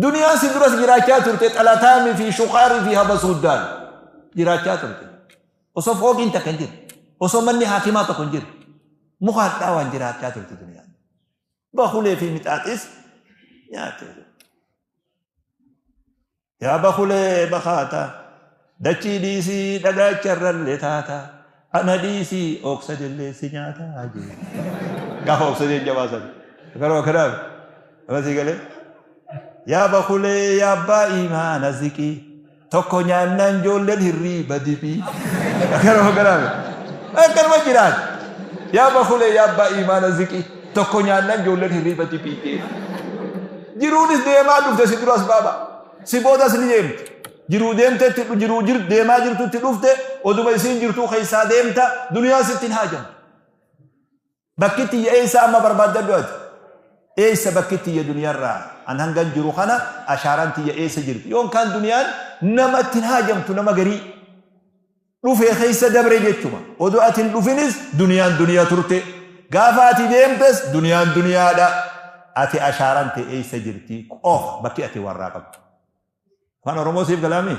Duniyaan si duras jiraachaa turte xalataamii fi shukaarii fi habasuuddaan jiraachaa turte. Osoo fooqiin takka hin jirre, osoo manni haakimaa tokko hin jirre, muka hadhaawaan jiraachaa turte duniyaan. Bakulee fi mixaaxis nyaatte. Yaa bakulee bakaata, dachii dhiisii dhagaacharrallee taata, ana dhiisii ooksadellee si nyaata jee. Gaafa ooksadeen jabaasan. Garuu kanaaf nama sii galee. Yaa bakulee yaa abbaa imaana ziqii tokko nyaannaan ijoolleen hirriiba dibii. Garuu kanaaf akkanuma jiraata. Yaa bakulee yaa abbaa imaana ziqii tokko nyaannaan ijoolleen hirriiba dibii jee. Jiruunis deemaa dhufte si duras baaba. Si boodas ni deemti. Jiruu deemtetti jiruu jir deemaa jirtutti dhufte oduma isiin jirtuu keessaa deemta duniyaa sitti hin haajamtu. Bakki tiyya eessa amma barbaaddadhu ati? Eessa bakki tiyya duniyaarraa? An hangan jiru kana ashaaraan tiyya eessa jirti? Yoon kaan duniyaan namatti hin haajamtu nama garii. Dhufee keessa dabre jechuma. Odoo ati hin dhufinis duniyaan duniyaa turte. Gaafa ati deemtes duniyaan duniyaadha. Ati ashaaraan tee eessa jirti? Qofa bakki ati warraa qabdu. Afaan Oromoo siif galaami?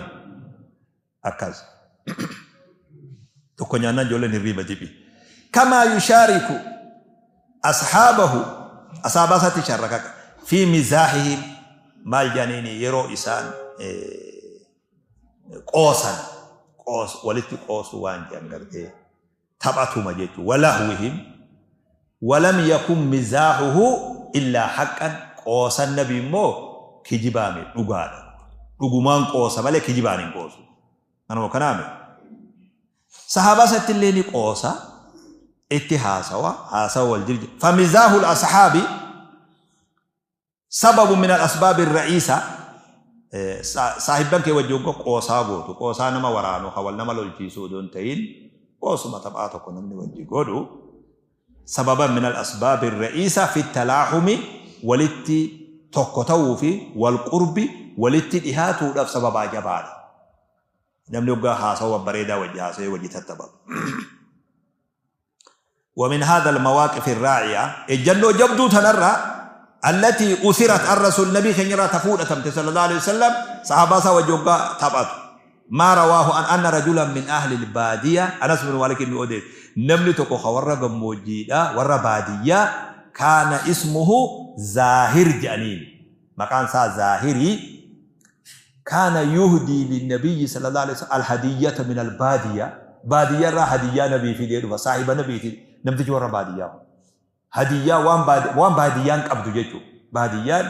Akkas. Tokko nyaannaan ijoolleen hirriiba diphi. Kamaa yushaariku ashaabahu asaabaa isaatti sharrakaka fi mizaahihim maal jedhaniini yeroo isaan qoosan qoos walitti qoosuu waan jedhan gartee taphatuma jechuudha. Walahwihim walam yakun mizaahuhu illaa haqqan qoosan nabi immoo kijibaame dhugaadha. Dhugumaan qoosa malee kijibaan hin qoosu. Kanuma kanaame. Sahaabaa isatti illee ni qoosa itti haasawa haasawa wal jirja. Famizaahul ashaabi Sababu min al-asbaabi ar-ra'iisa saahibban kee wajji hogga qoosaa gootu, qoosaa nama waraanu ka wal nama lolchiisu odoo hin tahin, qoosuma taphaa tokko namni wajji godhu, sababan min al-asbaabi ar-ra'iisa fi talaaxumi walitti tokko ta'uu fi wal qurbi walitti dhihaatuudhaaf sababaa jabaadha. Namni hoggaa haasawa babbareedaa wajji haasawee wajji tattaphatu. ومن هذا المواقف الراعية ejjannoo jabduu tanarraa التي أثرت عن رسول نبي keenyarraa ta fuudhatamte صلى الله عليه وسلم sahaabaa isaa wajji hoggaa taphatu ما رواه عن أن رجلا من أهل البادية أنس بن مالك inni odeesse namni tokko ka warra gammoojjiidha warra baadiyyaa كان اسمه زاهر jedhaniin maqaan isaa Zaahirii kaana yuhdii linnabiyyi sallallahu alaihi wasallam alhadiyyata min albaadiyya baadiyyaa irraa hadiyyaa nabii fidee dhufa saahiba nabiiti namtichi warra baadiyyaa kun hadiyyaa waan baadi waan baadiyyaan qabdu jechuudha baadiyyaan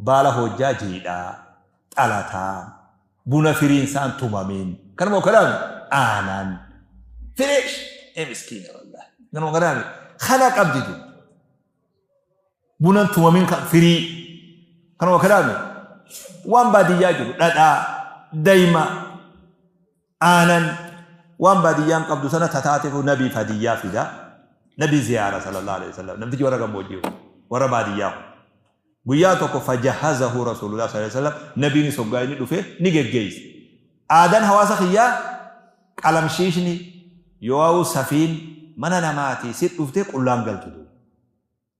baala hojjaa jiidhaa xalataa buna firiin isaan tumamin kanuma kanaami aanan fireesh ee miskiina wallahi kanuma kanaami kana qabdi tun Bunan tumamin kan firii kanuma kanaami waan baadiyyaa jiru dhadhaa dayma aanan waan baadiyyaan qabdu sana tataatefu nabiif hadiyyaa fida nabi ziyaara sallallahu alaihi wasallam namtichi warra gammoojjii kun warra baadiyyaa kun guyyaa tokko fajahazahu rasulullah sallallahu alaihi wasallam nabiinis hoggaa inni dhufe ni geggeesse aadaan hawaasa kiyyaa qalamshiishni yoo'u safiin mana namaatii si dhuftee qullaan galtu duuba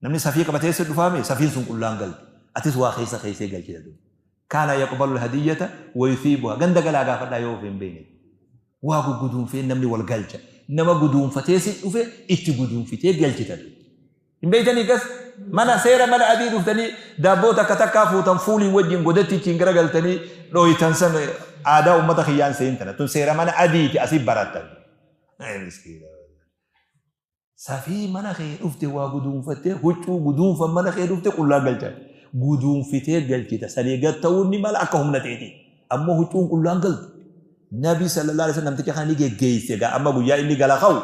Namni safii qabatee si dhufaame safiin sun qullaan galti. Atis waa keessa keessee galchita duuba. Kaana yaqbalu alhadiyyata wa yuthiibuha. Ganda galaa gaafadhaa yoo of hin beekne. Waa gugguduunfee namni wal galcha. Nama guduunfatee si dhufe itti guduunfitee galchita duuba. Hin beektanii gas mana seera mana adii dhuftanii daabboo takka takkaa fuutan fuulii wajjin godatti ittiin garagaltanii dhooytan san aadaa uummata kiyyaan seentana. Tun seera mana adiiti asii barattan. Miskiina. Safii mana kee dhufte waa guduunfattee huccuu guduunfan mana kee dhufte qullaa galchan. Guduunfitee galchita. Sanii gad ta'uun ni mala akka humna teetii. Ammoo huccuun qullaan galtu. Nabi sallallahu alaihi wasallam namticha kana ni geggeesse gaa amma guyyaa inni gala ka'u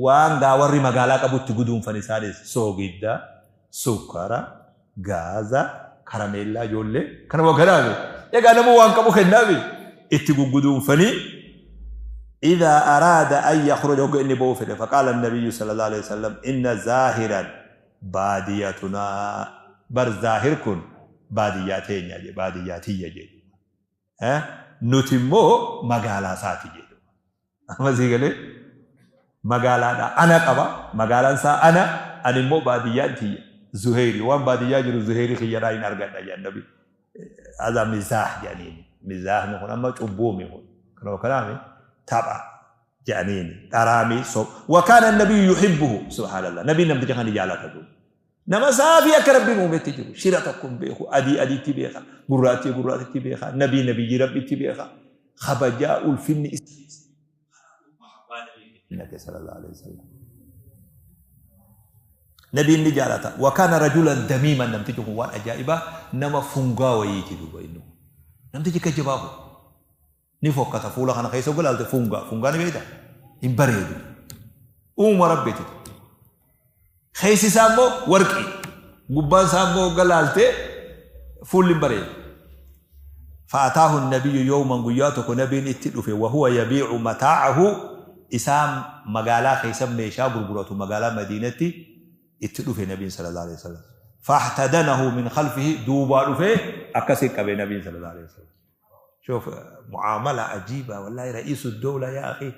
waan gaa warri magaalaa qabutti guduunfan isaanis soogidda, sukkara, gaaza, karameellaa ijoollee kana waa kanaafi. Egaa namuu waan qabu kennaafi itti gugguduunfanii إذا أراد أن يخرج هو إني بوفر فقال النبي صلى الله عليه وسلم إن زاهرا باديتنا بر زاهر كن بادياتين يا بادياتي يا Nuti immoo magaalaa isaati jedhu. Amma sii galee magaalaadha ana qaba magaalaan isaa ana ani immoo baadiyyaan tiyya. Zuheyri waan baadiyyaa jiru Zuheyri kiyyarraa hin argadha jedhan nabi. Haza mizaah jedhaniini. Mizaahni kun amma cubbuumi kun. Kanuma kanaami tapha jedhaniini. Dharaami so. Wa kaana nabiyyu yuhibbuhu subhaanallah. Nabiin namticha kana ni jaalata duuba. Nama saafii akka Rabbiin uumetti jiru. Shira tokko hin beeku. Adii adiitti beeka. Gurraattii gurraatitti beeka. Nabii nabiyyii Rabbitti beeka. Kabajaa ulfinni kennate sallallahu alaihi wasallam. Nabiin ni jaalata. Wa kaana rajulan damiiman namtichi kun waan ajaa'ibaa nama fungaa wayiiti duuba inni kun. Namtichi akka jabaa kun. Ni fokkata fuula kana keessa golaalte fungaa. Fungaa ni beekta? Hin bareedu. Uumama Rabbiiti. Keessi isaa immoo warqii. Gubbaan isaa immoo hogga laalte fuulli hin bareedu. Fa'ataahu nabiyyu yawman guyyaa tokko nabiin itti dhufe wahuwa yabiicu mataa'ahu isaa magaalaa keessa meeshaa gurguratu magaalaa Madiinatti itti dhufe nabiin sallallahu alaihi wasallam. Fahtadanahu min khalfihi duubaa dhufee akkasi qabe nabiin sallallahu alaihi wasallam. شوف معاملة عجيبة والله رئيس الدولة يا أخي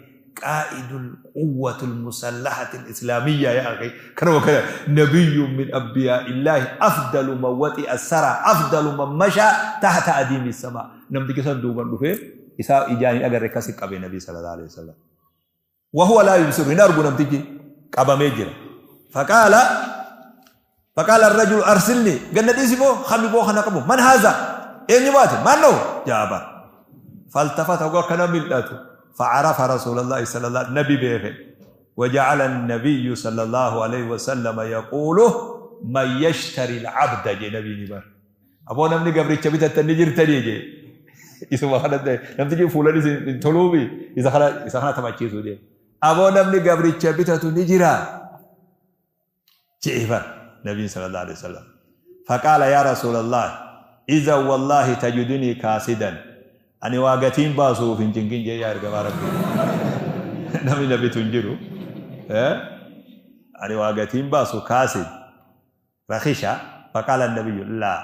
قائد القوة المسلحة الإسلامية يا أخي كان وكذا نبي من أنبياء الله أفضل من وطئ الثرى أفضل من مشى تحت أديم السماء نمتك صندوق من إساء إجاني أجر كسك أبي النبي صلى الله عليه وسلم Wahuwa laa yubsiru hin argu namtichi qabamee jira. Faqaala faqaala arrajulu arsilni ganna dhiisi boo kami boo kana qabu man haaza eenyu baate maan noo jaa bar. Faltafata hoggaa kana mil'atu fa'arafa rasuulallahi sallallahu nabi beeke. وجعل النبي صلى الله عليه وسلم يقول من يشتري العبد جي نبي نبر Aboo namni gabricha bitattan ni jirtanii jee. Isuma kana namtichi fuulan isin hin toluumi isa kana isa kana taphachiisuu deema. Aboo namni gabricha bitatu ni jira je'e bar nabiin sallallahu alaihi wasallam. Faqaala yaa rasuulallah idhan wallaahi tajidunii kaasidan ani waa gatiin baasuuf hin cinqin jee yaa ergamaa rabbii. Namni na bitu hin jiru. Ani waa gatiin baasu kaasid. Rakhisha, faqaala annabiyyu, laa,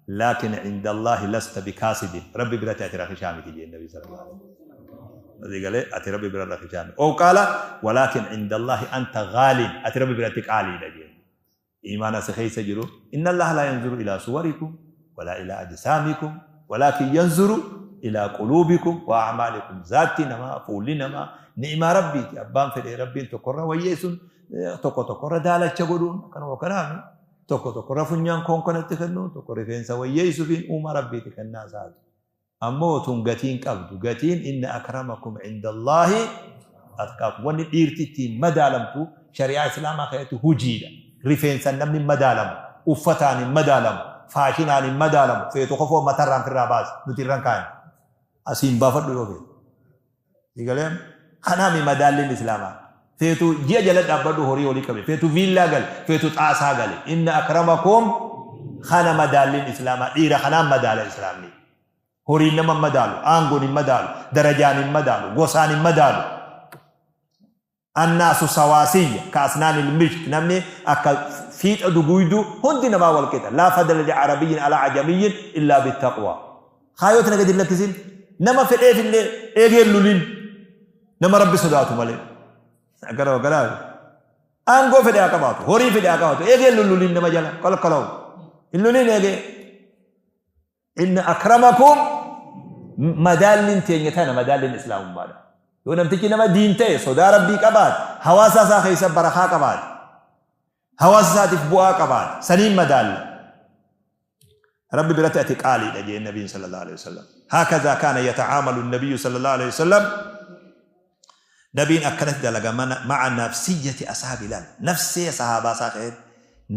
laakin cindallaahi lasta bikaasidin, Rabbi biratti ati rakhishaa miti jeen nabi sallallahu alaihi wasallam. Sii galee ati Rabbi bira rakhishaa miti. Ow qaala walaakin cindallaahi anta gaalin, ati Rabbi biratti qaaliidha jeen. Iimaana si keessa jiru, inna Allaaha laa yanzuru ilaa suwarikum walaa ilaa ajsaamikum walaakin yanzuru ilaa quluubikum wa a'maalikum. Zaatti namaa, fuulli namaa ni'imaa Rabbiiti. Abbaan fedhe Rabbiin tokkorra wayyeessuun tokko tokkorra daalacha godhuun akkanuma kanaami tokko tokkorra funyaan koonkanatti kennuun tokko rifeensa wayyeessuufiin uumaa Rabbiiti kennaa isaati. Ammoo tun gatiin qabdu gatiin inna akramakum indallaahi atqaakum wanni dhiirti ittiin madaalamtu shari'aa islaamaa keessatti hujiidha. Rifeensan namni hin madaalamu, uffataan hin madaalamu, faashinaan hin madaalamu, feetu kofoo matarraan firraa baasi nuti irran kaayne. Asiin baafadhu yoo feete. Sii galee amma? Kanaami madaalliin Islaamaa. Feetu ji'a jala dhaabbadhu horii olii qabe. Feetu viillaa gali. Feetu xaasaa gali. Inna akramakum kana madaalliin Islaamaa. Dhiira kanaan madaala Islaamni. Horiin nama hin madaalu. Aangoon hin madaalu. Darajaan hin madaalu. Gosaan hin madaalu. Annaasu sawaasiyya ka asnaanil misht namni akka fiixa duguuyduu hundi namaa wal qixa laa fadla li arabiyyin alaa ajamiyyin illaa bittaqwaa kaayoo tana gadi hin lakkisin nama fedheefillee eegee hin lulin nama Rabbi sodaatu malee akkana akkanaa aangoo fedhe haa qabaatu horii fedhe haa qabaatu eegee hin lullulin nama jala kolkolaw hin lulin eegee Inna akramakum madaalliin teenya tana madaalliin islaamummaadha. Yoo namtichi nama diin ta'e sodaa rabbii qabaate hawaasa isaa keessa barakaa qabaate hawaasa isaatiif bu'aa qabaate saniin madaalla. Rabbi biratti ati qaaliidha jeen nabiin sallallahu alaihi wasallam. Haakadhaa kaana yatacaamalu nabiyyu sallallahu alaihi wasallam Nabiin akkanatti dalaga mana ma'a nafsiyyati ashaabi laal nafsee sahaabaa isaa keessatti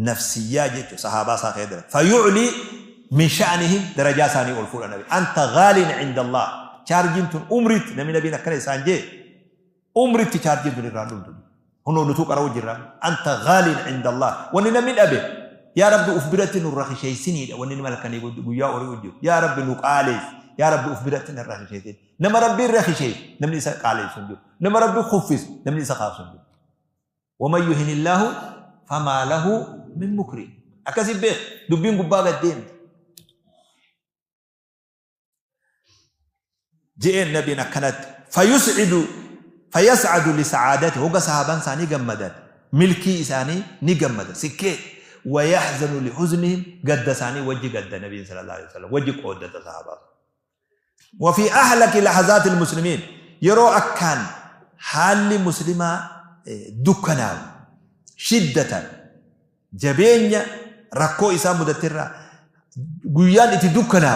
nafsiyyaa jechu sahaabaa isaa keessatti dalaga fayu'lii min sha'nihim darajaa isaanii ol fuudha nabi anta gaalin cinda Allah chaarjiin tun umritti namni nabiin akkana isaan jee umritti chaarjiin tun irraan dhumtu hunoo nutuu qara'u jirra anta gaalin cinda Allah wanni namni dhabe yaa rabbi uf biratti nu rakisheessiniidha wanni nama halkanii guyyaa ori'u jiru yaa rabbi nu qaaleessi yaa rabbi uf biratti na rakisheessin Nama Rabbiin rakisheessu namni isa qaaleessu hin jiru. Nama Rabbi kuffisu namni isa kaasu hin jiru. Waman yuhinillaahu famaa lahu min mukrim. Akkasi beek dubbiin gubbaa gad deemti. Je'een nabiin akkanatti fayus'idu fayas'adu lisacaadati hoga sahaaban isaanii gammadan milkii isaanii ni gammada sikkee ويحزن لحزنهم قد ثاني وجه قد النبي صلى الله عليه وسلم وجه قودة صحابة. وفي أهلك لحظات المسلمين يرو أكان حال مسلمة دكنا شدة جبين ركو إسام مدترة قيان اتدكنا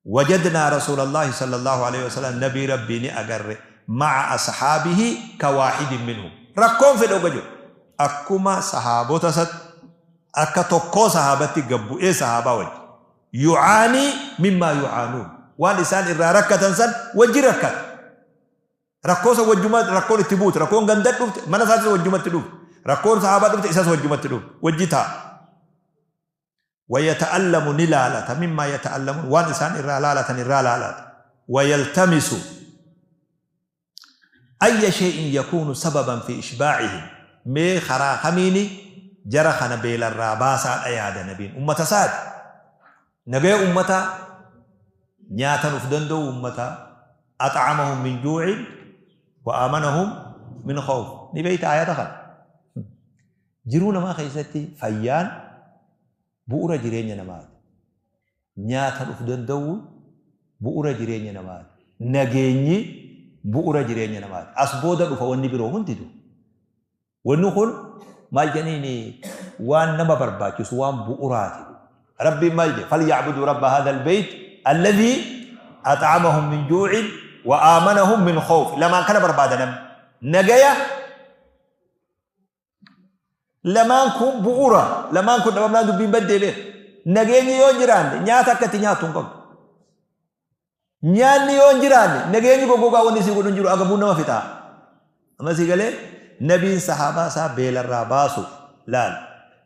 وجدنا رسول الله صلى الله عليه وسلم نبي ربي أقر مع أصحابه كواحد منهم ركون في الأوجه أكما صحابة ست أكتوكو صحابتي قبو إيه صحابة وجه يعاني مما يعانون والإنسان إذا ركة سن وجه ركة ركوسة وجمات ركون تبوت ركون غندت من أساس وجمات تلوف ركون صحابة تلوف إساس وجمات تلوف وجهتها ويتألم نلالة مما يتألمون والإنسان إرالالة إرالالة ويلتمس أي شيء يكون سببا في إشباعهم مي خرا خميني جرخنا بيل الراباسة أياد نبين أمة ساد نبي أمة نياتا نفدندو أمة أطعمهم من جوع وآمنهم من خوف نبيت آيات خل جرونا ما خيستي فيان بؤرة جرين نمات نياتا نفدندو بؤرة جرين نمات نجيني بؤرة جرين نمات أسبودا فوني بروهن تدو ونقول ما جنيني وان نما برباكس وان بؤراتي ربي مالجي فليعبدوا رب هذا البيت الذي أطعمهم من جوع وآمنهم من خوف لما كان بربادنا نجايا لما نكون بؤرة لما نكون لما نكون بيبدل نجيني يونجران نياتا كتنياتون قبل نياني يونجران نجيني بقوقا ونسي قلون أقبونا ما فتا أما سيقالي نبي صحابة سابيل الراباسو لا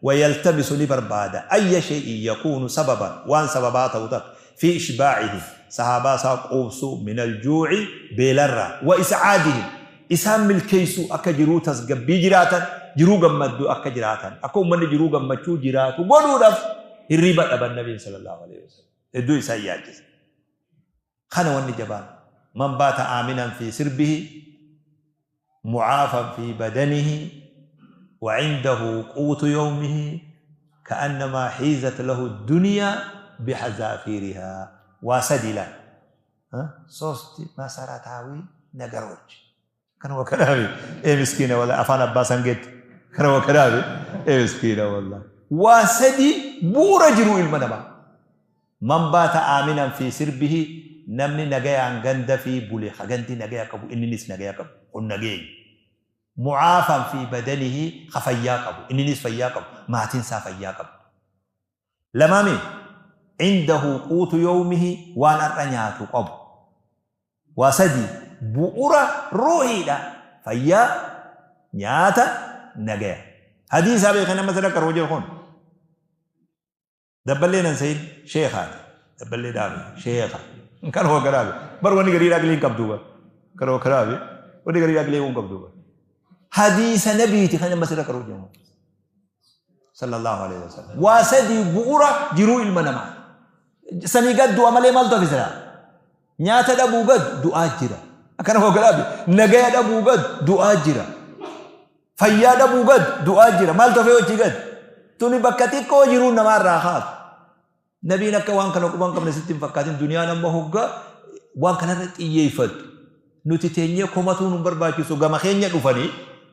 ويلتمس لبربادة أي شيء يكون سببا وان سبباته في إشباعه صحابة ساقوسو من الجوع بيلرا وإسعادهم إسام الكيسو أكا جرو تسقبي جراتا جرو قمدو أكا جراتا أكو من جرو قمدو جراتو قولوا رف الربا أبا النبي صلى الله عليه وسلم الدو إساياجز خانوا النجبان من بات آمنا في سربه معافا في بدنه وعنده قوت يومه كأنما حيزت له الدنيا بحذافيرها وسدلا ሶስት መሰረታዊ ነገሮች ከነው ከራቢ ኤ ምስኪና ወላ አፋን አባሰን ጌት ከነው ከራቢ ኤ ምስኪና ወላ ዋሰዲ ቡረጅሩ ilma من بات آمنا في سربه نمني نجايا غند في بولي خغندي نجايا قبو اننيس نجايا قبو ونجاي معافا في بدنه خفيا قبو اننيس فيا قبو ما تنسى فيا قبو لمامي عنده قوت يومه وانا رنياتو قبو وسدي بؤرة روحي لا فيا نياتا نجايا حديث ابي خنا مثلا كروجل خون دبلينا نسيد شيخ دبلي دامي شيخ كان هو قرابي بر وني غرير اقلين قبدوبا كان هو قرابي وني غرير اقلين قبدوبا حديث نبي تخنا مثلا كروجل صلى الله عليه وسلم واسدي بؤرة جرو المنما سني قد دعاء مالي مالتو في سلا نياتا دبو قد دعاء جرا كان هو قرابي نجايا دبو قد دعاء جرا فيا دبو قد دعاء جرا مالتو في وجه قد توني بكتي كو جرو نمار راخات نبينا كوان كانوا كوان كم نسيتم فكاتين دنيا نما هوجا وان كان يفد نوتي تينيا كوماتو نمبر باكي سو غما خينيا دفني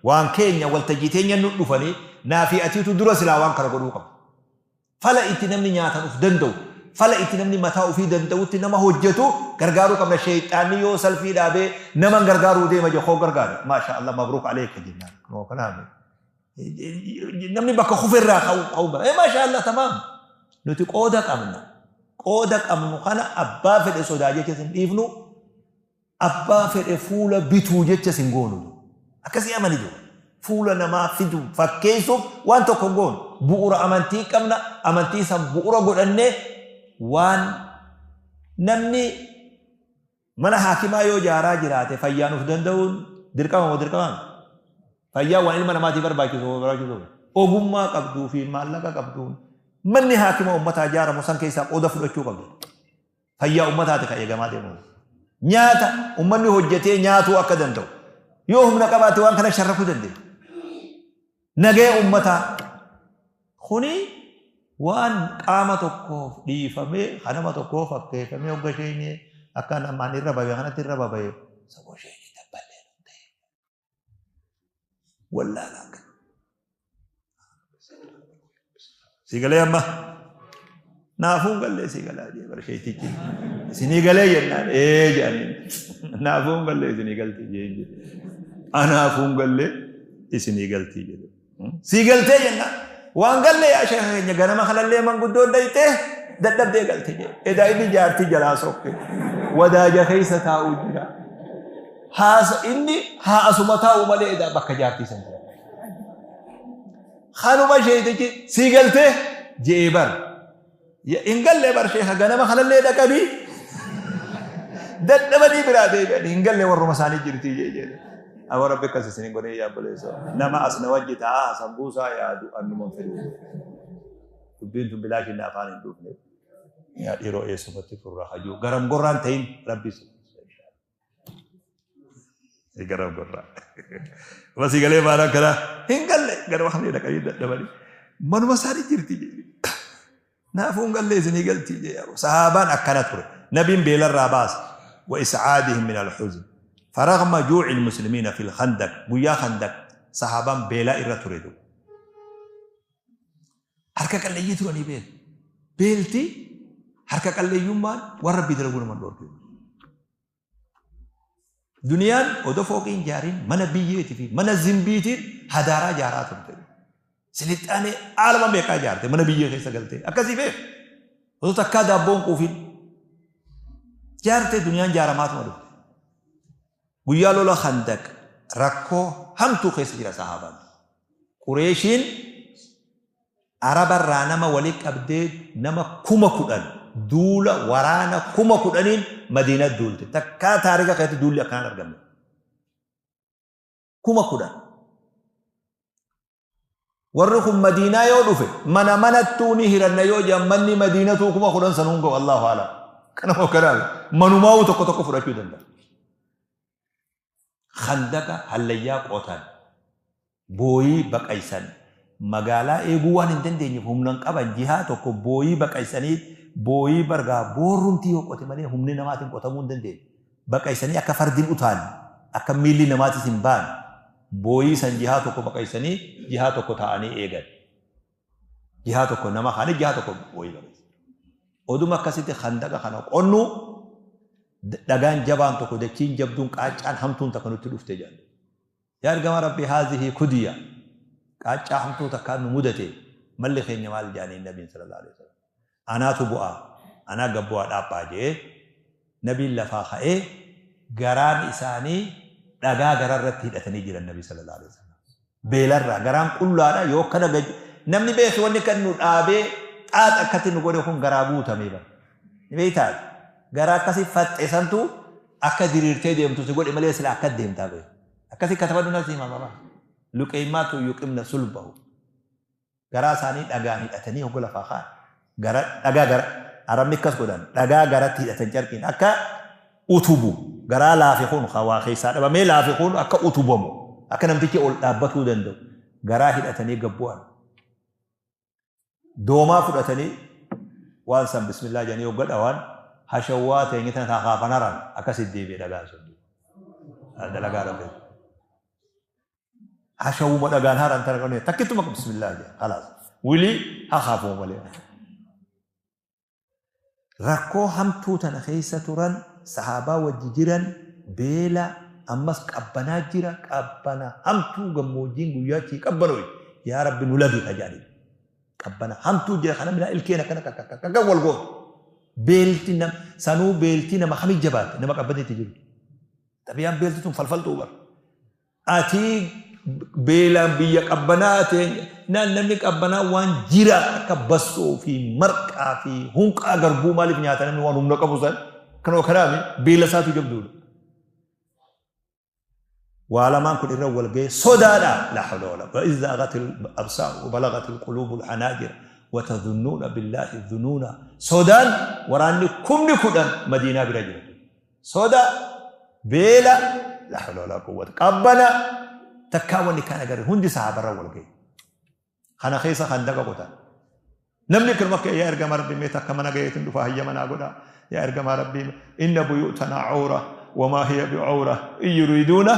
وان كينيا والتجيتينيا ندفني نافي أتيتو درس لا وان كان قدوكم فلا إتنمني نياتا دندو فلا إتنمني متاو في دندو تنما هجتو غرغارو كم الشيطان يو سلفي دابي نما غرغارو دي ما جو خو غرغار ما شاء الله مبروك عليك جنان نو كلام نمني بك خفر راخو إيه ما شاء الله تمام نتي قودك أمنا قودك أمنو خنا أبا في السوداجة كسن إفنو أبا في الفولة بتوجة كسن قولو أكسي أمني دو فولة نما فيدو فكيسو وانتو كونغون بؤرة أمانتي كمنا أمانتي سام بؤرة قول أني وان نمني من حاكما يو جارا جراته فيانو فدندون دركام ودركام فيا وان ilma namaatiif barbaachisu barbaachisu ogummaa qabduu fi maallaqa qabduun manni haakima ummataa ijaaramu san keessaa qooda fudhachuu qabdu. Fayyaa ummataati kan eegamaa deemu. Nyaata ummanni hojjetee nyaatuu akka danda'u yoo humna qabaate waan kana sharrafuu dandeenya. Nagaya ummataa Kuni waan qaama tokkoof dhiifamee kanama tokkoof fakkeeffamee hogga isheen akka namaan irra bahe kanatti irra babaye saboo isheen dabballee nu ta'e. Wallaalaa akka. Si galee amma naafuun gallee si galaa jee bara sheetichi. Isinii galee jennaan ee jedhaniin naafuun gallee isinii galtii jee jedhe. Anaafuun gallee isinii galtii jedhe. Sii galtee jennaan waan gallee yaa sheeka keenya ganama kanallee manguddoon dhayxee dadhabdee galte jee. Edaa inni jaartii jalaa sokke wadaaja keessa taa'uu jira. Haasa inni haa asuma taa'u malee edaa bakka jaartii san jira. Kanuma sheetichi sii galtee je'ee bar. Hin gallee bar sheeka ganama kanallee dhaqanii dadhabanii biraa deebi'anii hin gallee warruma isaanii jirtii jee jedhe. Aboo Rabbi akkas isin hin godhin yaa obboleessoo. Nama as na wajji taa'aa sambuusaa yaadu annuma hin fedhu. Dubbiin tun bilaashin afaan hin dhufne. Yaa dhiiroo eessumatti furra hajuu. Garam gorraan ta'in Rabbi garam gorraa. Basii galee maal akkanaa hin galle gara hamlee dhaqanii dadhabanii. Manuma isaanii jirti jedhe. Naafuu hin galle isinii galtii jedhe. Sahaabaan akkana ture. Nabiin beelarraa baasa. Wa is'aadihim min al-huzn. Faragma juuci al-muslimiina fil khandaq. Guyyaa khandaq sahaabaan beelaa irra ture duuba. Harka qalleeyyii turanii beelu. Beelti harka qalleeyyummaan waan Rabbii dalaguu nama hin dhoorkitu. Duniyaan odoo fooqii hin jaarin mana biyyeetii fi mana zimbiitiin hadaaraa jaaraa turte. Silixxaanee aalama meeqaa jaarte mana biyyee keessa galtee akkasii beek. Osoo takkaa daabboon quufin jaarte duniyaan jaaramaatuma dhufte. Guyyaa lola Khandaq rakkoo hamtuu keessa jira sahaabaan. Qureeshiin Araba irraa nama wali qabdee nama 10,000 duula waraana 10,000n Madiina duulte. Takkaa taarika keessatti duulli akkanaan argamne. 10,000. Warri kun Madiinaa yoo dhufe mana manattuu ni hiranna yoo jedhan manni Madiinatuu 10,000 sanuun ga'u Allahu a'lam. Kana moo kanaa manumaa'uu tokko tokko fudhachuu danda'a. Khandaqa hallayyaa qotan, booyii baqaysan, magaalaa eeguu waan hin dandeenyeef humna hin qaban jihaa tokko booyii baqaysanii booyii bargaa boorrumti yoo qote malee humni namaatiin qotamuu hin dandeenye. Baqaysanii akka fardi hin utaalle, akka miilli namaatis hin baane booyii san jihaa tokko baqaysanii jihaa tokko taa'anii eegan. Jihaa tokko nama kaanii jihaa tokko booyii baqaysan. Oduma akkasitti khandaqa kana qonnuu dhagaan jabaan tokko dachiin jabduun qaaccaan hamtuun takka nutti dhufte jedhan. Yaa ergamaa Rabbii haazihii kudiya qaaccaa hamtuu takkaan nu mudate malli keenya maal jedhaniin nabiin sallallahu alaihi wasallam. Anaatu bu'aa anaa gad bu'aa dhaaphaa jedhee nabiin lafaa ka'ee garaan isaanii dhagaa gararratti hidhatanii jiran nabii sallallahu alaihi wasallam. Beelarraa garaan qullaadha yoo akkana gad namni beeki wanni kan nu dhaabee xaaxa akkatti nu godhe kun garaa guutamee bara. Ni beektaa? Garaa akkasii faxxe santu akka diriirtee deemtu si godhe malee sila akka deemtaa beeku. Akkasii katabadhu nasi hima baba. Luqeeymaatu yuqimna sulbahu. Garaa isaanii dhagaan hidhatanii hogga lafaa ka'an. Gara dhagaa gara Arabni akkas godhan dhagaa garatti hidhatan carqiin akka utubu garaa laafe kun ka waa keessaa dhabamee laafe kun akka utubamu akka namtichi ol dhaabbatuu danda'u garaa hidhatanii gad bu'an. Doomaa fudhatanii waan san bismillaa jedhanii hogga dhawaan hashawwaa teenye tana taa kaafanaran akkasitti deebi'e dhagaan sun. Dalagaa Rabbi. Hashawuma dhagaan haran tana qabne takkittuma bismillah jedhan khalaas. Wilii haa kaafuu malee. Rakkoo hamtuu tana keessa turan sahaabaa wajji jiran beela ammas qabbanaa jira qabbana hamtuu gammoojjiin guyyaachii qabbanooy yaa rabbi nu lagi ka jedhanii qabbana hamtuu jira kana minaa ilkeen akkana kakka wal gootu beelti nam sanuu beeltii nama kami jabaatte nama qabbanni itti jiru xabiyaan beelti tun falfaltuu bara Ati beelaan biyya qabbanaa teenya naan namni qabbanaa waan jira akka bassoo fi marqaa fi hunqaa garbuu maaliif nyaata namni waan humna qabu san kanoo kanaami beela isaatu jabduudha. Waa lamaan kun irra wal ga'ee sodaadha. La hawla wala quwwata iz zaaghatil absaar wa balagatil quluubul hanaajir wa tadhunnuuna billaahi dhunuuna sodaan waraanni 10,000 Madiinaa bira jira. Soda, beela, la hawla wala quwwata, qabbana, takkaa wanni kan agarre hundi sahaabarra wal ga'e. Kana keessa khandaqa qotan. Namni akkanuma akka yaa ergamaa Rabbii mee takka mana gaheetin dhufaa hayyama naa godhaa. Yaa ergamaa Rabbii inna buyuutanaa cawra wamaa hiya bi'awra in yuriiduuna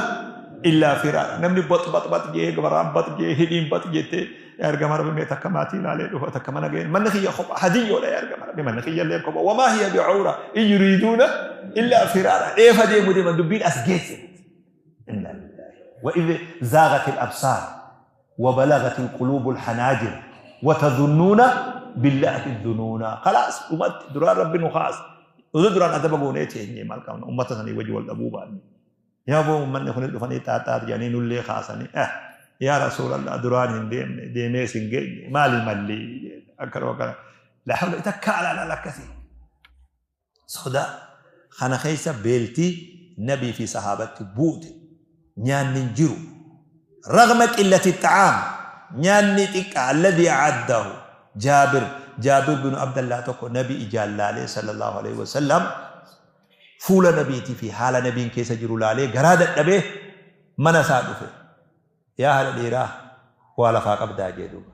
illaa firaara. Namni bax bax bax jee gabaraan bax jee hidhiin bax jettee yaa ergamaa Rabbii mee takka maatii ilaalee dhufa takka mana gaheen manni kiyya kopha hadiyyoodha yaa ergamaa Rabbii manni kiyya illee kopha wamaa hiya bi'awra in yuriiduuna illaa firaara. Dheefa deemu deeman dubbiin as geesse. Inna lillahi wa idh zaaghatil absaar. وبلغت القلوب الحناجر وتظنون بالله الظنونا. خلاص dhumatti duraan rabbi nu kaasa osoo duraan adaba goonee teenyee maal qabna ummata sanii wajji wal dhabuu baanne yaa boo ummanni kunis dhufanii xaaxaat jedhanii nullee kaasanii eh yaa rasuulallah duraan hin deemne deemee sin geenye maali malli akkana akkana la hawla takka alaala akkasii Sodaa kana keessa beelti Nabii fi sahaabatti buute. Nyaanni hin jiru. Ragma qillati xa'aam nyaanni xiqqaa alladhi a'addahu Jaabir Jaabir bin Abdallah tokko Nabi ijaan laalee sallallahu alaihi wasallam fuula Nabiitii fi haala Nabiin keessa jiru laalee garaa dadhabee mana isaa dhufe. Yaa haadha dhiiraa waa lafaa qabdaa jee duuba.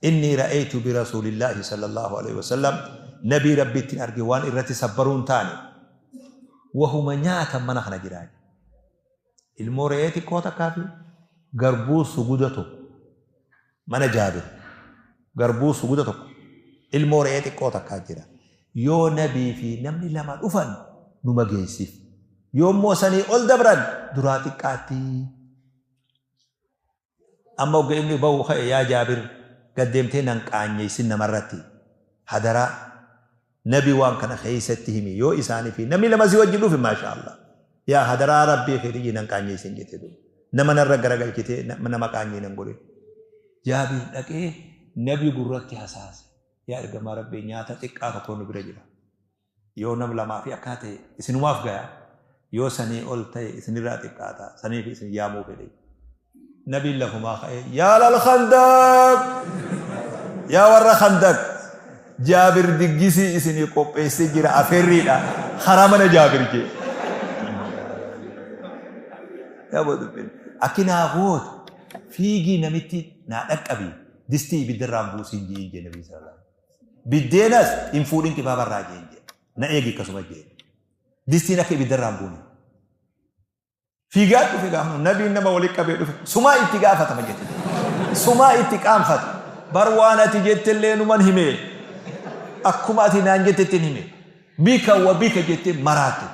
Innii ra'aytu bi rasuulillaahi sallallahu alaihi wasallam nabii rabbiittiin arge waan irratti sabbaruu hin taane wahuma nyaatan mana kana jiraa jee. Ilmoo re'ee xiqqoo takkaa fi garbuu suguda tokko mana Jaabir garbuu suguda tokko ilmoo re'ee xiqqoo takkaa jira. Yoo nabii fi namni lama dhufan numa geessiif. Yoo immoo sanii ol dabran duraa xiqqaatti. Amma hogga inni bahu ka'e yaa Jaabir gad deemtee nan qaanyeessin namarratti. Hadaraa Nabi waan kana keessatti himi yoo isaanii fi namni lama si wajji dhufe maashaa Allah. Yaa hadaraa Rabbii keetii nan qaanyeessin jette duuba. Nama narra garagalchitee nama qaanyii nan godhin. Jaabir dhaqee Nabi gurratti hasaase. Yaa ergamaa Rabbii nyaata xiqqaa tokko nu bira jira. Yoo nam lamaa fi akkaa ta'e isinumaaf gaya, yoo sanii ol ta'e isinirraa xiqqaata, saniif isin yaamuu fedhe. Nabiin lafumaa ka'ee, yaa lal khandaq! Yaa warra khandaq! Jaabir diggisii isinii qopheessee jira afeerriidha. Karaa mana Jaabir jee. Yaa boo dubbiin. Akki naa gootu fiigii namitti naa dhaqqabi distii ibiddarraan buusiin ji'iin jee nabii sallallahu alaihi Biddeenas hin fuudhin qibaaba irraa jeen jedhe. Na eegi akkasuma jeen. Distiin akka ibidda irraa hin buune. Fiigaa dhufe gaafa nabiin nama walitti qabee dhufe sumaa itti gaafatama jette. Sumaa itti qaanfata. Bar waan ati jettellee numan hime. Akkuma ati naan jettetti hin hime. Bika wa bika jettee maraatte.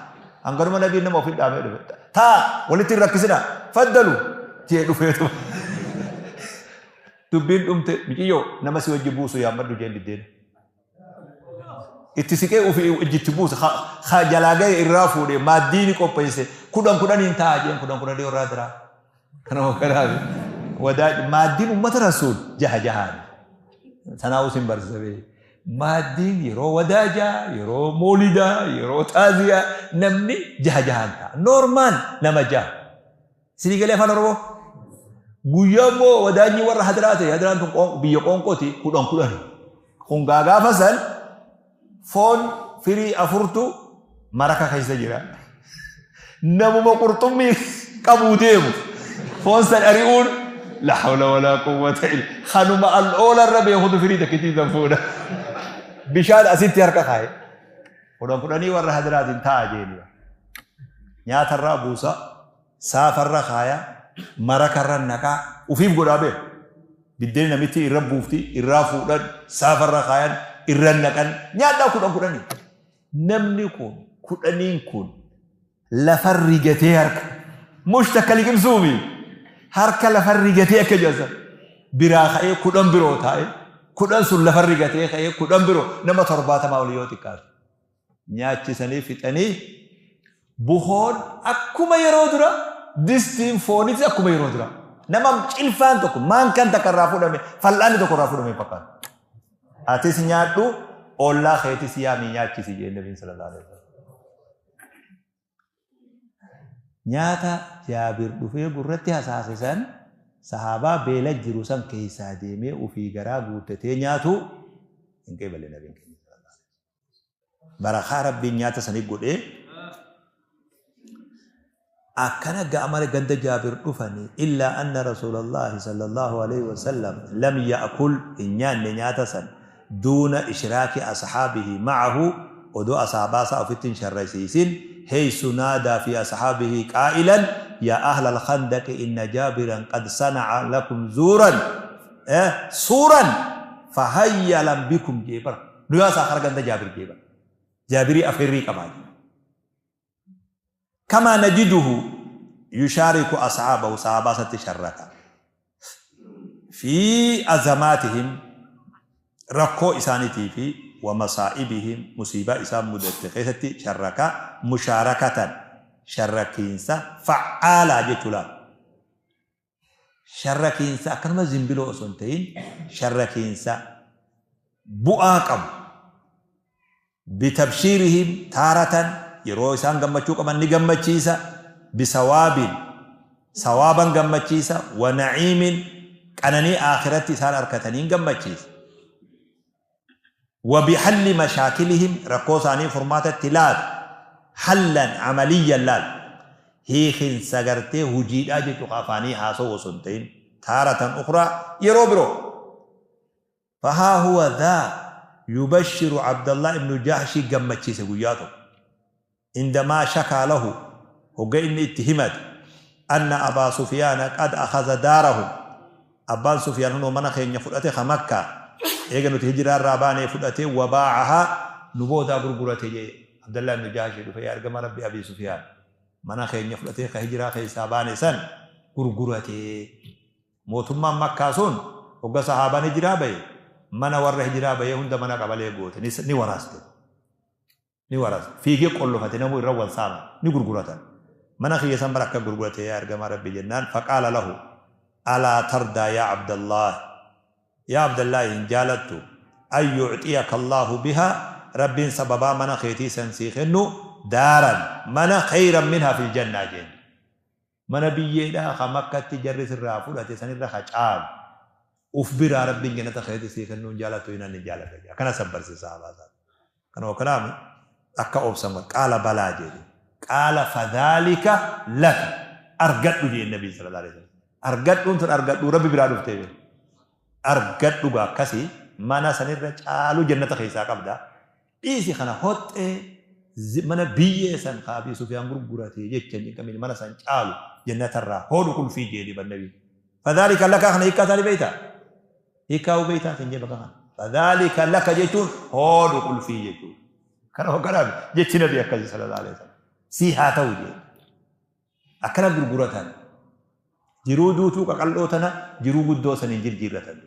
Hanganuma nabiin nama ofitti dhaabee dhufe. Taa walitti hin rakkisina. Faddalu jee dhufeetu. Dubbiin dhumte miciyyoo nama si wajji buusu yaammadhu jeen biddeena. Itti siqee ofii wajji itti buuse ka jalaa gahe irraa fuudhe maaddiini qopheesse kudhan kudhaniin taa'a jeen kudhan kudhanii irraa diraa. Kanuma kanaaf wadaa maaddiin ummata rasuul jaha jahaan. Sanaa'uu sin barsiisa bee. Maaddiin yeroo wadaajaa, yeroo moolidaa, yeroo taaziyaa namni jaha jahaan ta'a. Normaal nama jaha. Isinii galee afaan Oromoo? Guyyaa immoo wadaanyi warra hadiraa ta'e hadiraan tun biyya qoonqooti kudhan kudhani. Kun gaa gaafa san foon firii afurtu maraka keessa jira. Namuma qurxummii qabuu deemu foon san ari'uun la hawla walaa quwwata illa kanuma al'oola irra beekutu firii takkitii san fuudha. Bishaan asitti harka kaa'e. Kudhan kudhanii warra hadiraatiin taa'a jeeni. Nyaatarraa buusa, saafarra kaaya, marakarra naqaa, ufiif godhaa beeku. Biddeen namitti irra buufti, irraa fuudhan, saafarra kaayan, irra naqan, nyaadhaa kudhan kudhanii. Namni kun kudhaniin kun lafa rigatee harka mush takka liqimsuumi harka lafa rigatee akka jedhan biraa ka'ee kudhan biroo taa'e kudhan sun lafa rigatee ka'ee kudhan biroo nama torbaatamaa ol yoo xiqqaate nyaachisanii fixanii bukoon akkuma yeroo dura distiin foonitis akkuma yeroo dura nama cilfaan tokko maankaan takka irraa fuudhame fal'aanni tokko irraa fuudhame fakkaata. Atis nyaadhu ollaa keetis yaamii nyaachisi jeen nabiin sallallahu alaihi wasallam. Nyaata Jaabir dhufee gurratti hasaase san sahaabaa beela jiru san keessaa deemee ufii garaa guuttatee nyaatu hin qeeballe nabiin keenya sallallahu alaihi wasallam. Barakaa Rabbiin nyaata sanii godhee akkana ga'amara ganda Jaabir dhufanii illaa anna rasuulallaahi sallallahu alaihi wasallam lam ya'kul hin nyaanne nyaata san. Duuna ishraaki asxaabihi macahu, odoo asaabaa isaa ofitti hin sharrasiisin. Heysu naadaa fi asxaabihi qaa'ilan: yaa ahla alkhandaqi, inna jaabiran qad sanaca lakum zuuran suuran fahayyalan bikum jee. Bara nu yaasaa kara ganda Jaabir jee. Bara Jaabirii afeerrii qabaa jee. Kamaa najiduhu yushaariku asxaabahu, sahaabaa isatti sharraka, fi azamaatihim, rakkoo isaaniitii fi wa masaa'ibihim, musiibaa isaan mudatte keessatti sharraka, mushaarakatan, sharrakiinsa fa'aalaa jechuu laal. Sharrakiinsa akkanuma zimbiloo osoo hin ta'in, sharrakiinsa bu'aa qabu. Bitabshiirihim taaratan, yeroo isaan gammachuu qaban ni gammachiisa, bisawaabin, sawaaban gammachiisa, wa na'iimin, qananii aakhiratti isaan arkataniin gammachiisa, wa bihalli mashaakilihim, rakkoo isaanii furmaatatti laata, hallan amaliyyan laal, hiikinsa gartee hujiidhaa jechuu, ka afaanii haasa'u osoo hin ta'in. Taaratan ukhraa, yeroo biroo, fahaa huwa dhaa yubashiru Abdallah ibnu Jahshi, gammachiise guyyaa tokko, indamaa shakaa lahu, hogga inni itti himate, anna Abaa Sufyaana qad akhadha daarahum, abbaan Sufyaan hunoo mana keenya fudhate, ka Makkaa eega nuti hijiraa irraa baanee fudhate, wabaacahaa, nu boodaa gurgurate jee. Abdallah ibnu Jahshi dhufe: yaa ergama Rabbi, Abii Sufyaan mana keenya fudhatee, ka hijiraa keessaa baane san gurgurate. Mootummaan Makkaa sun hogga sahaabaan hijiraa baye, mana warra hijiraa bahee hunda mana qabalee goote, ni waraaste, ni waraste, fiigee qollofate, namuu irra wal saama, ni gurguratan. Mana kiyya san bara akka gurgurate, yaa ergamaa Rabbi jennaan, faqaala lahu: alaa tardaa yaa Abdallah, yaa Abdallahi, hin jaalattu an yucxiyaka Allaahu bihaa, Rabbiin sababaa mana keetii san sii kennu, daaran, mana, khayran minhaa fil jannaa jeen? Mana biyyeedhaa ka Makkatti jarri sirraa fudhate sanirra ka caalu uf biraa Rabbiin jannata keessatti sii kennuu hin jaalattu? Hinan ni jaaladha jedhe. Akkana sabbarsiisa sahaabaa isaa. Kanuma kanaaf akka obsan godhe. Qaala balaa jedhe. Qaala fadhaalika laka, argadhu jeen Nabiin sallallahu alaihi wasallam. Argadhuun tun argadhuu Rabbi biraa dhuftee beeku. Argadhu gaa, akkasii mana sanirra caalu jannata keessaa qabda. Dhiisi kana hoxxee mana biyyee san ka Abii Sufyaan gurgurate jecha hin cinqamin, mana san caalu jannatarraa hoodhu qulfii jeeni bar Nabiin. Fadhaalika laka kana hiikkaa isaa ni beeytaa? Hiikkaa beeytaa sin jee bakka kana. Fadhaalika laka jechuun hoodhu qulfii jechuudha. Kana kanaaf jechi Nabii akkasii sallallahu alaihi wasallam. Sii haa ta'u jee. Akkana gurguratan. Jiruu duutuu qaqal'oo tana jiruu guddoo saniin jirjiirratan.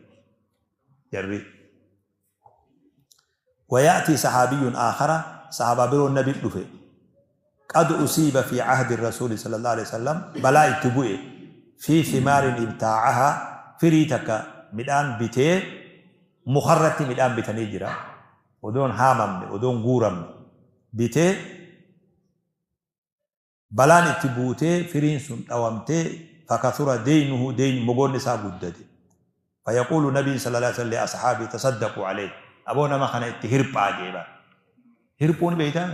Jarri. ويأتي صحابي آخر، صحابة برو النبي دفه، قد أصيب في عهد الرسول صلى الله عليه وسلم، بلاء اتبوئ في ثمار ابتاعها، firii takka midhaan bitee, mukarratti midhaan bitanii jira, odoon haamamne, odoon guuramne bitee, balaan itti buutee, firiin sun dhawamtee, فكثر دينه، deyn mogoonni isaa guddate. فيقول nabiin صلى الله عليه وسلم لأصحابه: تصدقوا عليه، aboo nama kana itti hirphaa jeeba. Hirphuun beeytaa?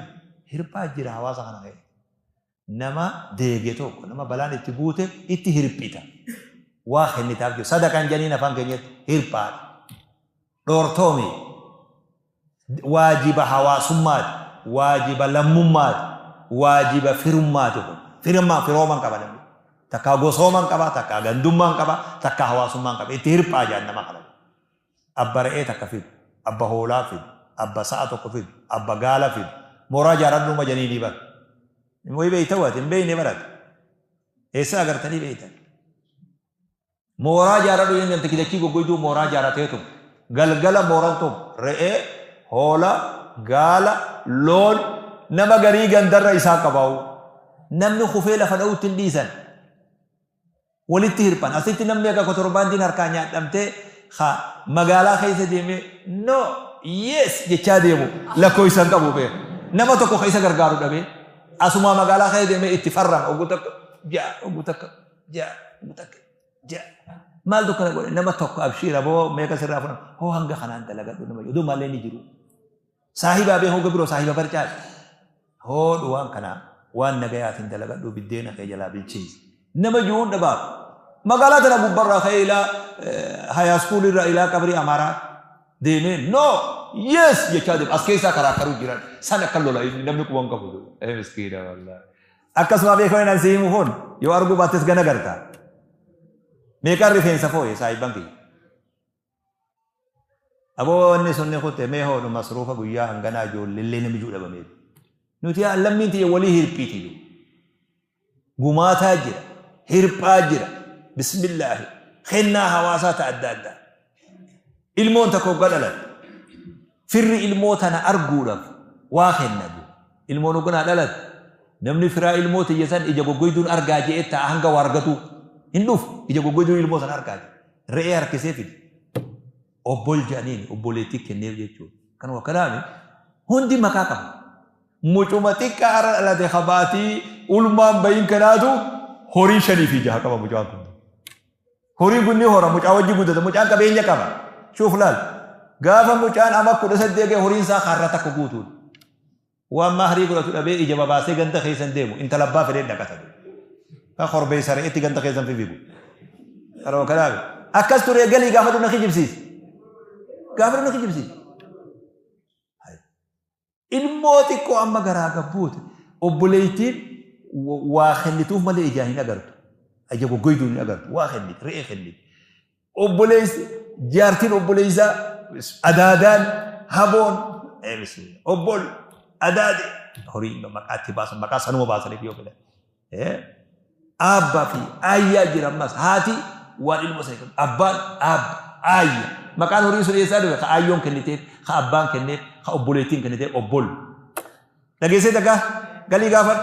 Hirphaa jira hawaasa kana keessa. Nama deege tokko, nama balaan itti buute itti hirphita, waa kennitaaf jiru. Sadaqaan janiin afaan keenyatti hirphaadha. Dhoortoomi waajiba hawaasummaati, waajiba lammummaati, waajiba firummaati. Kun firummaa firooman qaba namni, takkaa gosooman qaba, takkaa gandummaan qaba, takkaa hawaasummaan qaba. Itti hirphaa jaan nama kana. Abba re'ee takka fidu, abba hoolaa fidu, abba sa'a tokko fidu, abba gaala fidu, mooraa jaaradhuma janiinii bara. Wayi beeyta waati hin beeyne barate eessa agartanii beeytan? Mooraa jaaradhu inni namtichi dachii goggoyduu mooraa jaarateetu galgala mooran tokko re'ee, hoola, gaala, loon nama garii gandarra isaa qabaa'u. Namni kufee lafa dha'utti hin dhiisan. Walitti hirphan. Asitti namni akka kotorbaandiin harkaa nyaadhamtee ha magaalaa keessa deemee "no, yes" jechaa deemu lakkoofsa hin qabu beeku. Nama tokko ka isa gargaaru dhabee asumaa magaalaa keessa deemee itti farrama, oguu takka ja'a, oguu takka ja'a, oguu takka ja'a. Maal tokko godhe? Nama tokko abshiira boo, meeqa sirraa fudhan hoo, hanga kanaan dalagadhu nama jedhu malee ni jiru. Saahibaa bee hoga biroo saahiba barcaadha. Hoodhu waan kanaa waan nagayaatiin dalagadhu, biddeena kee jalaa bilcheessi. Nama jiruun dhabaaf. Magaalaa tana gubbarraa ka'ee ilaa hayaa iskuulirraa ilaa qabrii Amaaraa. Deemee no yes jechaa deema. As keessaa karaa karuu jiran san akka lola inni namni quban qabu. Ee miskiina wallaahi. Akkasuma beekamee nan si himu kun yoo arguu baattes gana garta. Meeqaan rifeensa fooye saahibban kiyya. Aboo wanni sun ni kutte mee hoodhu masruufa guyyaa hanganaa ijoolleellee namni jiru dhabamee. Nuti yaa lammiin tiyya walii hirphiiti jiru. Gumaataa jira. Hirphaa jira. Bismillaahi. Kennaa hawaasaa ta adda addaa. Ilmoon takka hoggaa dhalatte. Firri ilmoo tana arguudhaaf waa kenna. Ilmoon hogganaa dhalatte. Namni firaa ilmoo tiyya san ija goggoyduun argaa je'ee ta'a hanga waa argatuu. Hin dhufu. Ija goggoyduun ilmoo sana argaa je'e. Re'ee harkisee fide. Obbol je'aniin obboleettii kenneef jechuudha. Kanuma kanaami hundi maqaa qaba. Mucuma xiqqaa har'a dhalate ka baatii ulmaan bahin kanaatu horii 5 fi 6 qaba mucaan kun. Horiin kun ni hora mucaa wajji guddata mucaan qabeenya qaba. Shuuf laal. Gaafa mucaan ama 18 ga'e horiin isaa karra takka guutuudha. Waan mahrii godhatu dhabee ija babaasee ganda keessan deemu intala abbaa fedhee dhaqata. Ka korbeessa re'eetti ganda keessan fifigu. Kanuma kanaaf akkas turee galii gaafa na kijibsiise. Gaafa na kijibsiise. Ilmoo xiqqoo amma garaa gabbuute obboleettiin waa kennituuf malee ijaan hin agartu. Ija goggoyduun hin agartu. Waa kenniti, re'ee kenniti. Obboleessi, jaartiin obboleessaa, adaadaan, haboon, obbol, adaade. Horii maqaa itti baasan, maqaa sanuma baasaniif yoo fedhan. Aabbaa fi aayyaa jira ammas. Haati waan ilmoo sana kennu. Abbaan aabba, aayya. Maqaan horii sun eessaa dhufe? Ka aayyoon kenniteef, ka abbaan kenneef, ka obboleettiin kenniteef obbol. Dhageessee takka galii gaafadhu.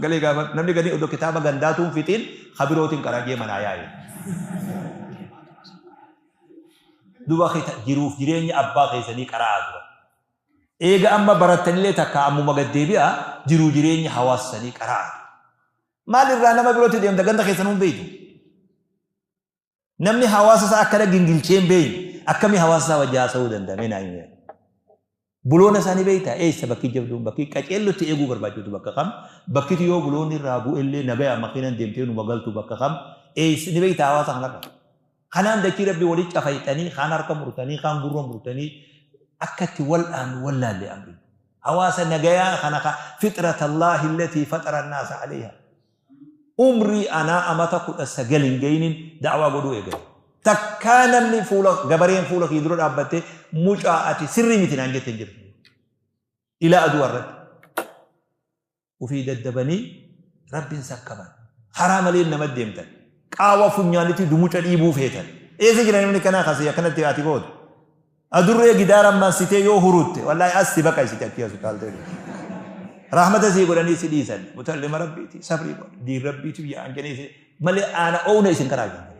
Galii gaafadhu. Namni gadi odoo kitaaba gandaatuun fixiin ka birootiin qarajee manaa yaa'e. Duba jiruuf jireenya abbaa keessanii qara'aa dura. Eega amma barattanillee takka ammuma gad deebi'a jiruu jireenya hawaasa sanii qara'aa. Maal irraa nama birootti deemta ganda keessanuu hin beektu. Namni hawaasa isaa akkana gingilchee hin beekne akkamii hawaasa isaa wajji haasa'uu danda'a mee naa himi. Buloona isaanii beektaa eessa bakki jabduun bakki qaceellotti eeguu barbaachisu bakka kam bakkitu yoo buloonni irraa bu'ellee nagaya makiinan deemtee numa galtu bakka kam eessa ni beektaa hawaasa kanarra. Kanaan dachii rabbii walitti cafayxanii kaan harka murtanii kaan gurra murtanii akka itti wal'aannu wallaalle amri. Hawaasa nagayaa kana ka fixratallaahi allatii faxara annaasa alayha. Umrii anaa amata 19 hin gahinin da'waa godhuu eegale. Takkaa namni fuula gabareen fuula kiyya dura dhaabbattee mucaa ati sirrii miti naan jette hin jirtu. Ilaa aduu irratti. Ufii daddabanii rabbiin sakkaban. Karaa malee nama deemtan. Qaawa funyaanitti dumuca dhiibuu feetan. Eessa jira namni kanaa kasii akkanatti ati gootu. Adurree gidaara marsitee yoo hurutte wallaahi as si baqaysite achii as utaaltee. Rahmata sii godhanii si dhiisan. Mutallima rabbiiti sabrii godha. Diin rabbiitu yaa'an jedhanii malee aana oowna isin karaa jiran.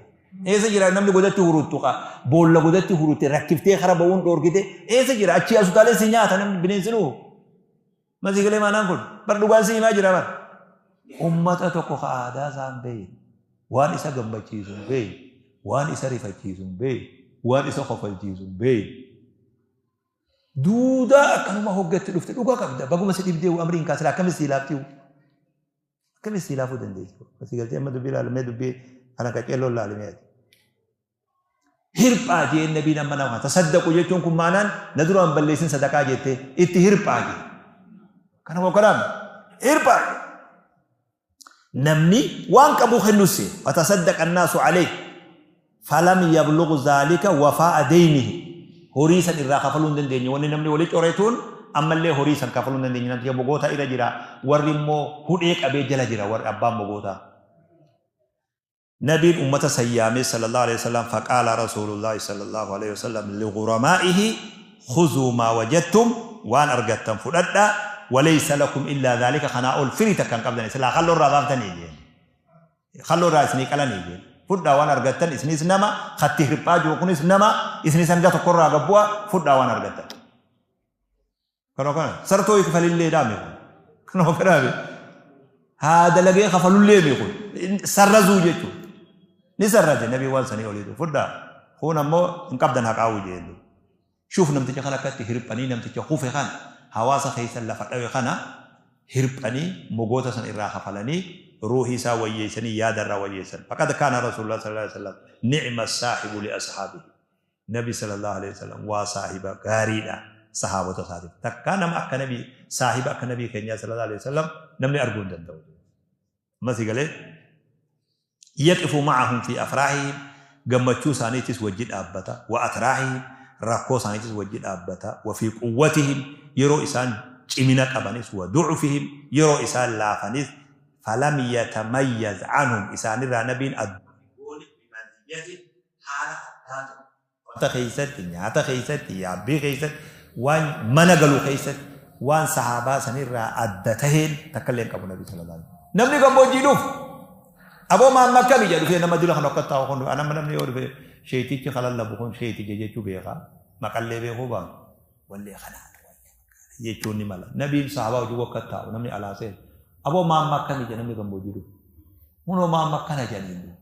Eessa jira namni godatti huruttu qa boolla godatti hurutte rakkiftee kara ba'uun dhoorkite eessa jira achii as utaalee si nyaata namni bineensi nuu. Masii galee maanaan kun bar dhugaan si himaa jira bar. Ummata tokko ka aadaa isaa hin beekne, waan isa gammachiisu hin beekne, waan isa rifachiisu hin beekne, waan isa kofalchiisu hin beekne. Duudaa akkanuma hoggatti dhufte dhugaa qabda baguma si dhibdee amriin kaasila akkamis si laaftiyu. Akkamis si laafuu dandeessi. Masii galtee amma dubbii ilaalamee dubbii kana qaceelloon laalamee ati. Hirphaa jeen nabiin amma nama tasaddaqu jechuun kun maanaan na duraan balleessin sadaqaa jettee itti hirphaa jee. Kana kokkoraam hirphaa jee. Namni waan qabu kennus fatasaddaqa annaasu alayhi falam yablugh zaalika wafaa'a deynihi. Horii san irraa kafaluu hin dandeenye wanni namni wali coretuun ammallee horii san kafaluu hin dandeenye namticha mogootaa irra jira warri immoo hudhee qabee jala jira warri abbaan mogootaa. Nabiin ummata san yaamee sallallaahu aleyhi wasallam faqaala rasuulullaahi sallallaahu aleyhi wasallam lighuramaa'ihi khuzuu maa wajadtum waan argattan fudhadhaa waleysa lakum illaa dhaalika kanaa ol firii takka hin qabdani silaa khalloo irraa baaftanii jeen khalloo irraa isinii qalanii jeen fudhaa waan argattan isinis nama katti hirphaa jiru kunis nama isinis hanga tokko irraa gad bu'a fudhaa waan argattan. Kanoo kana sartoo kafalillee dhaame kun. Kanoo kanaame haa dalagee kafalullee mi kun sarrazuu jechuudha. Ni sarraze nabii waan sanii oliitu fudhaa. Kun ammoo hin qabdan haqaa'uu jeen. Shuuf namticha kana akkatti hirphanii namticha kufe kana hawaasa keessa lafa dhawe kana hirphanii mogoota san irraa kafalanii ruuhii isaa wayyeessanii yaada irraa wayyeessan. Faqad kaana rasuulullah sallallahu alaihi wasallam ni'ma saahibu li ashaabihi. Nabi sallallahu alaihi wasallam waa saahiba gaariidha sahaabota isaatiif. Takkaa nama akka nabii saahiba akka nabii keenyaa sallallahu alaihi wasallam namni arguu hin danda'u. Ammas galee yaqifu ma'ahum fi afraahihim, gammachuu isaaniitis wajji dhaabbata, wa atraahihim, rakkoo isaaniitis wajji dhaabbata, wa fi quwwatihim, yeroo isaan cimina qabanis, wa du'ufihim, yeroo isaan laafanis, falam yatamayyaz anhum, isaanirraa nabiin adda haala addaa ta'e uffata keessatti, nyaata keessatti, yaabbii keessatti, waan mana galu keessatti, waan sahaabaa sanirraa adda taheen takka illee hin qabu nabi sallallahu alaihi wasallam. Namni gammoojjii dhufu aboo maamma akkami jedha dhufee nama dila kan akka taa'u kun anamma namni yoo dhufe sheetichi kalallabu kun sheeticha jechuu beekaa maqallee beekuu baatu wallee kanaa jechuun ni mala. Nabiin sahaabaa hojii akka taa'u namni alaa seenu aboo maamma akkami jedha namni gammoojjii dhufu hunoo maamma akkana jedhanii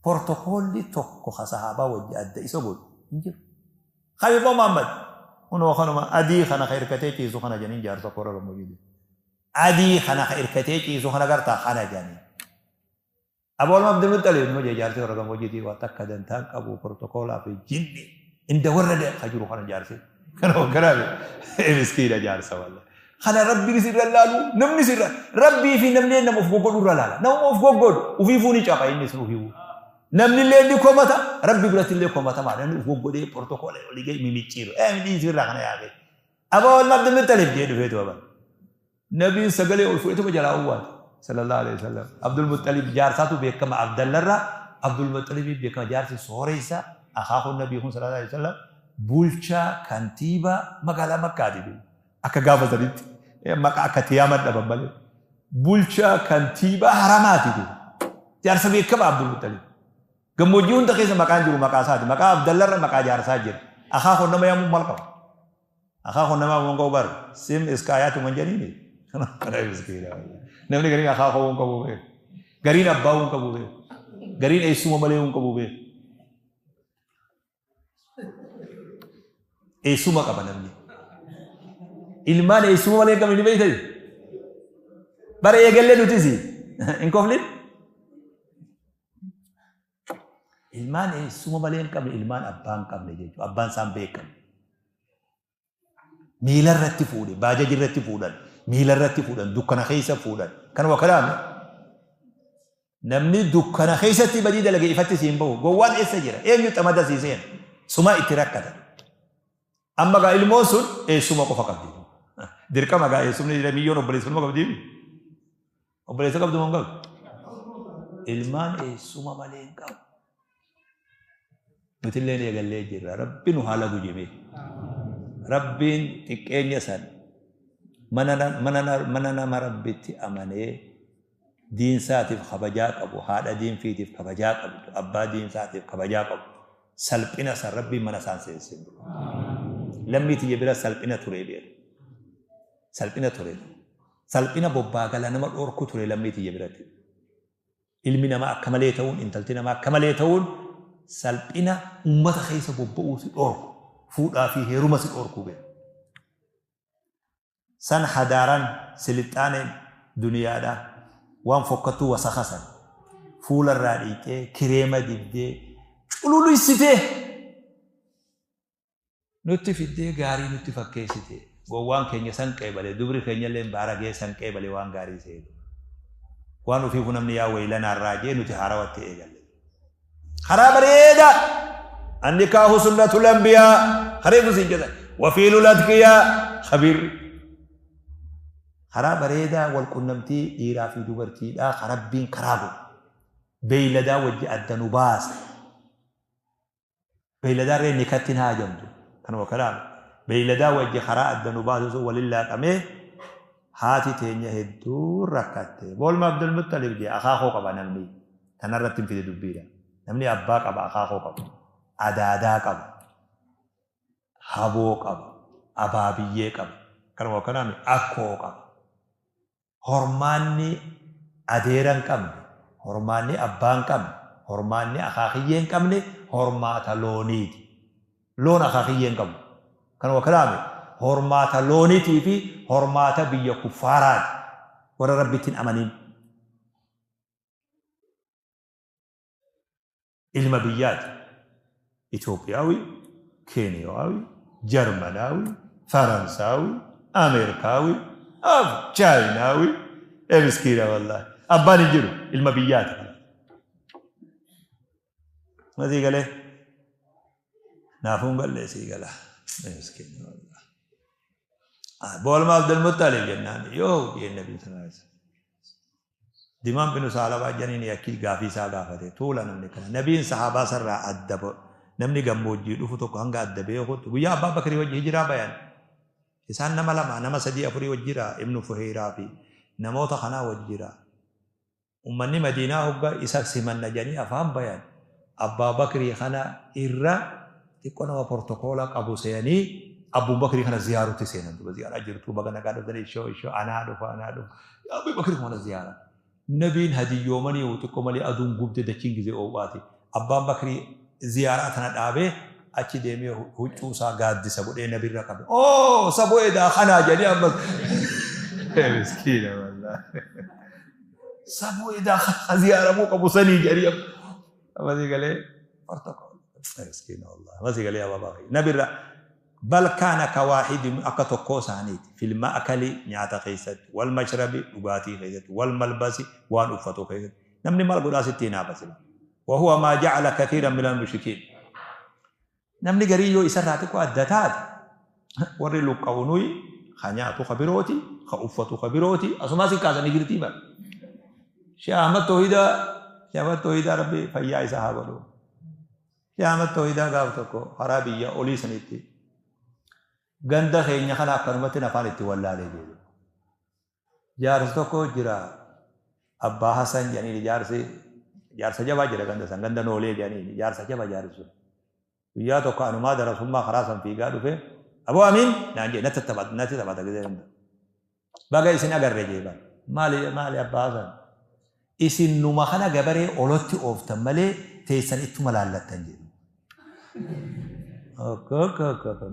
portokoolli tokko ka sahaabaa wajji adda isa godhu hin jiru. Habiiboo Muhammad hunoo kanuma adii kana ka hirkatee ciisu kana jedhanii jaarsa korra gammoojjii adii kana ka hirkatee ciisu kana gartaa kana jedhanii. Aboo Abdul Muttalib nu jee jaarsi warra gammoojjiitii waa takka dantaan qabu portokoolaa fi jinni inda warra ka jiru kana jaarsi. Kana hogganaa miskiina jaarsa walla. Kana rabbiin sirra laalu namni sirra rabbii fi namni nama of goggodhu irra laala. Nama of goggodhu ufiifuu ni capa inni sun ufiifuu. Namni illee ni komata rabbi biratti illee komatamaa namni of goggodhee portokoola olii gadi mimicciiru. Dhiisi irraa kana yaaqee. Aboo Abdul Muttalib jee dhufeetu aban. Nabiin sagalee ol fuudheetuma jalaa uwwaate. Sallallahu alaihi wasallam. Abdul Muttalib jaarsaatu beekama Abdallarraa Abdul Muttalib beekama jaarsi sooressa akaakuun nabii kun sallallahu alaihi wasallam bulchaa kantiibaa magaalaa Makkaati. Akka gaafa sanitti maqaa akka tiyaaman dhaban malee bulchaa kantiibaa haramaati. Jaarsa beekama Abdul Muttalib. Gammoojjii hunda keessa maqaan jiru maqaa isaati. Maqaa Abdallarra maqaa jaarsaa jira. Akaakuun nama yaamuun maal qaba? Akaakuun nama yaamuun qabu bar sim iskaayaatu man jedhini. Namni gariin akaakuu hin qabu beeku. Gariin abbaa hin qabu beeku. Gariin eessuma malee hin qabu beeku. Eessuma qaba namni. Ilmaan eessuma malee hin qabne ni beektani. Bara eegallee nutis hin koflin. Ilmaan eessuma malee hin qabne ilmaan abbaa hin qabne jechuudha. Abbaan isaan beekamu. Miila irratti fuudhe, baajaji irratti fuudhan, miila irratti fuudhan, dukkana keessa fuudhan. Kanuma kalaame. Namni dukkana keessatti badii dalage ifatti siin bahu. Gowwaan eessa jira? Eenyu xamada sii seena? Sumaa itti rakkata. Amma gaa ilmoon sun eessuma qofa qabdi. Dirqama gaa eessumni miyyoon obboleessummaa qabdi. Obboleessa qabdu moo hin qabdu? Ilmaan eessuma malee hin qabu. Nuti illee eegallee jirra. Rabbi nu haala gujime. Rabbiin xiqqeenya san mana nama Rabbitti amanee diinsaatiif kabajaa qabu, haadha diinfiitiif kabajaa qabdu, abbaa diinsaatiif kabajaa qabu. Salphina san Rabbiin mana isaan seensin. Lammii tiyya bira salphina ture beeku. Salphina ture. Salphina bobbaagala nama dhorku ture lammii tiyya biratti. Ilmi namaa akka malee ta'uun, intalti namaa akka malee ta'uun salphina uummata keessa bobba'uu si dhorku. Fuudhaa fi heeruma si dhorku beeku. San hadaaran silixaaneen duniyaadhaa waan fokkattuu wasaka san fuula irraa dhiiqee kireema dibdee cululuysitee nutti fiddee gaarii nutti fakkeessite. Gowwaan keenya san qeebale, dubri keenya illee baaragee san qeebale waan gaarii seetu. Waan ofiifu namni yaa wayilanaarraa jee nuti haarawatti eegalle. Karaa bareedaa annikaahu sunnatul anbiyaa kareefu siin jedhan wafiilul atqiyaa khabiirri. Karaa bareedaa wal qunnamtii dhiiraa fi dubartiidhaa ka Rabbiin karaa godhe. Beeyladaa wajji adda nu baase. Beeyladaa irree nikatti hin haajamtu. Kanuma kalaam. Beeyladaa wajji karaa adda nu baase sun walin laaqamee haati teenya hedduu rakkatte. Boolma Abdul Muttalib jee akaakoo qaba namni. Tanarratti hin fide dubbiidha. Namni abbaa qaba, akaakoo qaba. Adaadaa qaba. Haboo qaba. Abaabiyyee qaba. Kanuma kalaam akkoo qaba. Hormaanni adeera hin qabne, hormaanni abbaa hin qabne, hormaanni akaakiyyee hin qabne hormaata looniiti. Loon akaakiyyee hin qabu. Kanuma kalaame hormaata looniitii fi hormaata biyya kuffaaraati. Warra Rabbitti hin amanin. Ilma biyyaati. Itoophiyaawii, ኬንያዊ፣ ጀርመናዊ፣ ፈረንሳዊ፣ አሜሪካዊ፣ ቻይናዊ። Miskiina wallaahi. Abbaan hin jiru ilma biyyaati. Masii galee naafuun gallee sii gala. Miskiina wallaahi. Boolma Abdulmuttalib jennaan yoo jeen Nabii sallallahu alaihi wasallam. Dimaan binu Saalabaa janiin yakkii gaafii isaa gaafate tuula namni kana. Nabiin sahaabaa sarraa adda namni gammoojjii dhufu tokko hanga adda beekutti guyyaa Abbaa Bakrii wajji hijiraa bayan. Isaan nama lama nama sadii afurii wajji jira Ibnu Fuheyraa fi namoota kanaa wajji jira. Ummanni Madiinaa hogga isa simanna jedhanii afaan bayan Abbaa Bakrii kana irra xiqqoo nama portokoola qabu seeyanii Abbuu Bakrii kana ziyaarutti seenan. Duba ziyaaraa jirtuu baga nagaa dhuftanii ishoo ishoo anaa dhufa anaa dhufa. Abbuu Bakrii kana ziyaara. Nabiin hadiyyoomanii xiqqoo malee aduun gubde dachiin gizee oowwaati. Abbaan Bakrii ziyaaraa tana dhaabee achi deemee huccuu isaa gaaddisa godhee nabirra qabe. Oo saboo edaa kanaa jedhanii ammas. Miskiina wallaahi. Saboo edaa kana ziyaaramuu qabu sanii jedhanii ammas galee protocol. Miskiina wallaahi. Ammas galee ababaa nabirra. Bal kaana kawaahidi akka tokkoo isaaniiti. Fil ma'akali nyaata keessatti, wal mashrabi dhugaatii keessatti, wal malbasi waan uffatu keessatti. Namni maal godhaa sitti hinaafa sila. Wahuwa maa ja'ala kathiiran minal mushrikiin. Namni garii yoo isarraa xiqqoo adda taate warri luqqa'u nuyi ka nyaatu ka birooti, ka uffatu ka birooti, asumaa si kaasanii jirtii bara. Shee Ahmad Toohidaa, Shee Ahmad Toohidaa Rabbi fayyaa isaa haa godhu. Shee Ahmad Toohidaa gaaf tokko karaa biyya olii sanitti ganda keenya kana akkanumatti afaan itti wallaalee jedhu. Jaarsi tokko jira Abbaa Hasan jedhanii jaarsi jaarsa jabaa jira ganda san ganda noolee jedhanii jaarsa jaba jaarsi sun. Guyyaa tokko anumaa darasummaa karaa san fiigaa dhufe Aboo Amiin naan jedhe natti taphata natti taphata gisee hunda. Baga isin agarre jee bara. Maali maali Abbaa Hasan? Isin numa kana gabaree olotti ooftan malee teessan ittuma laallattan jedhu.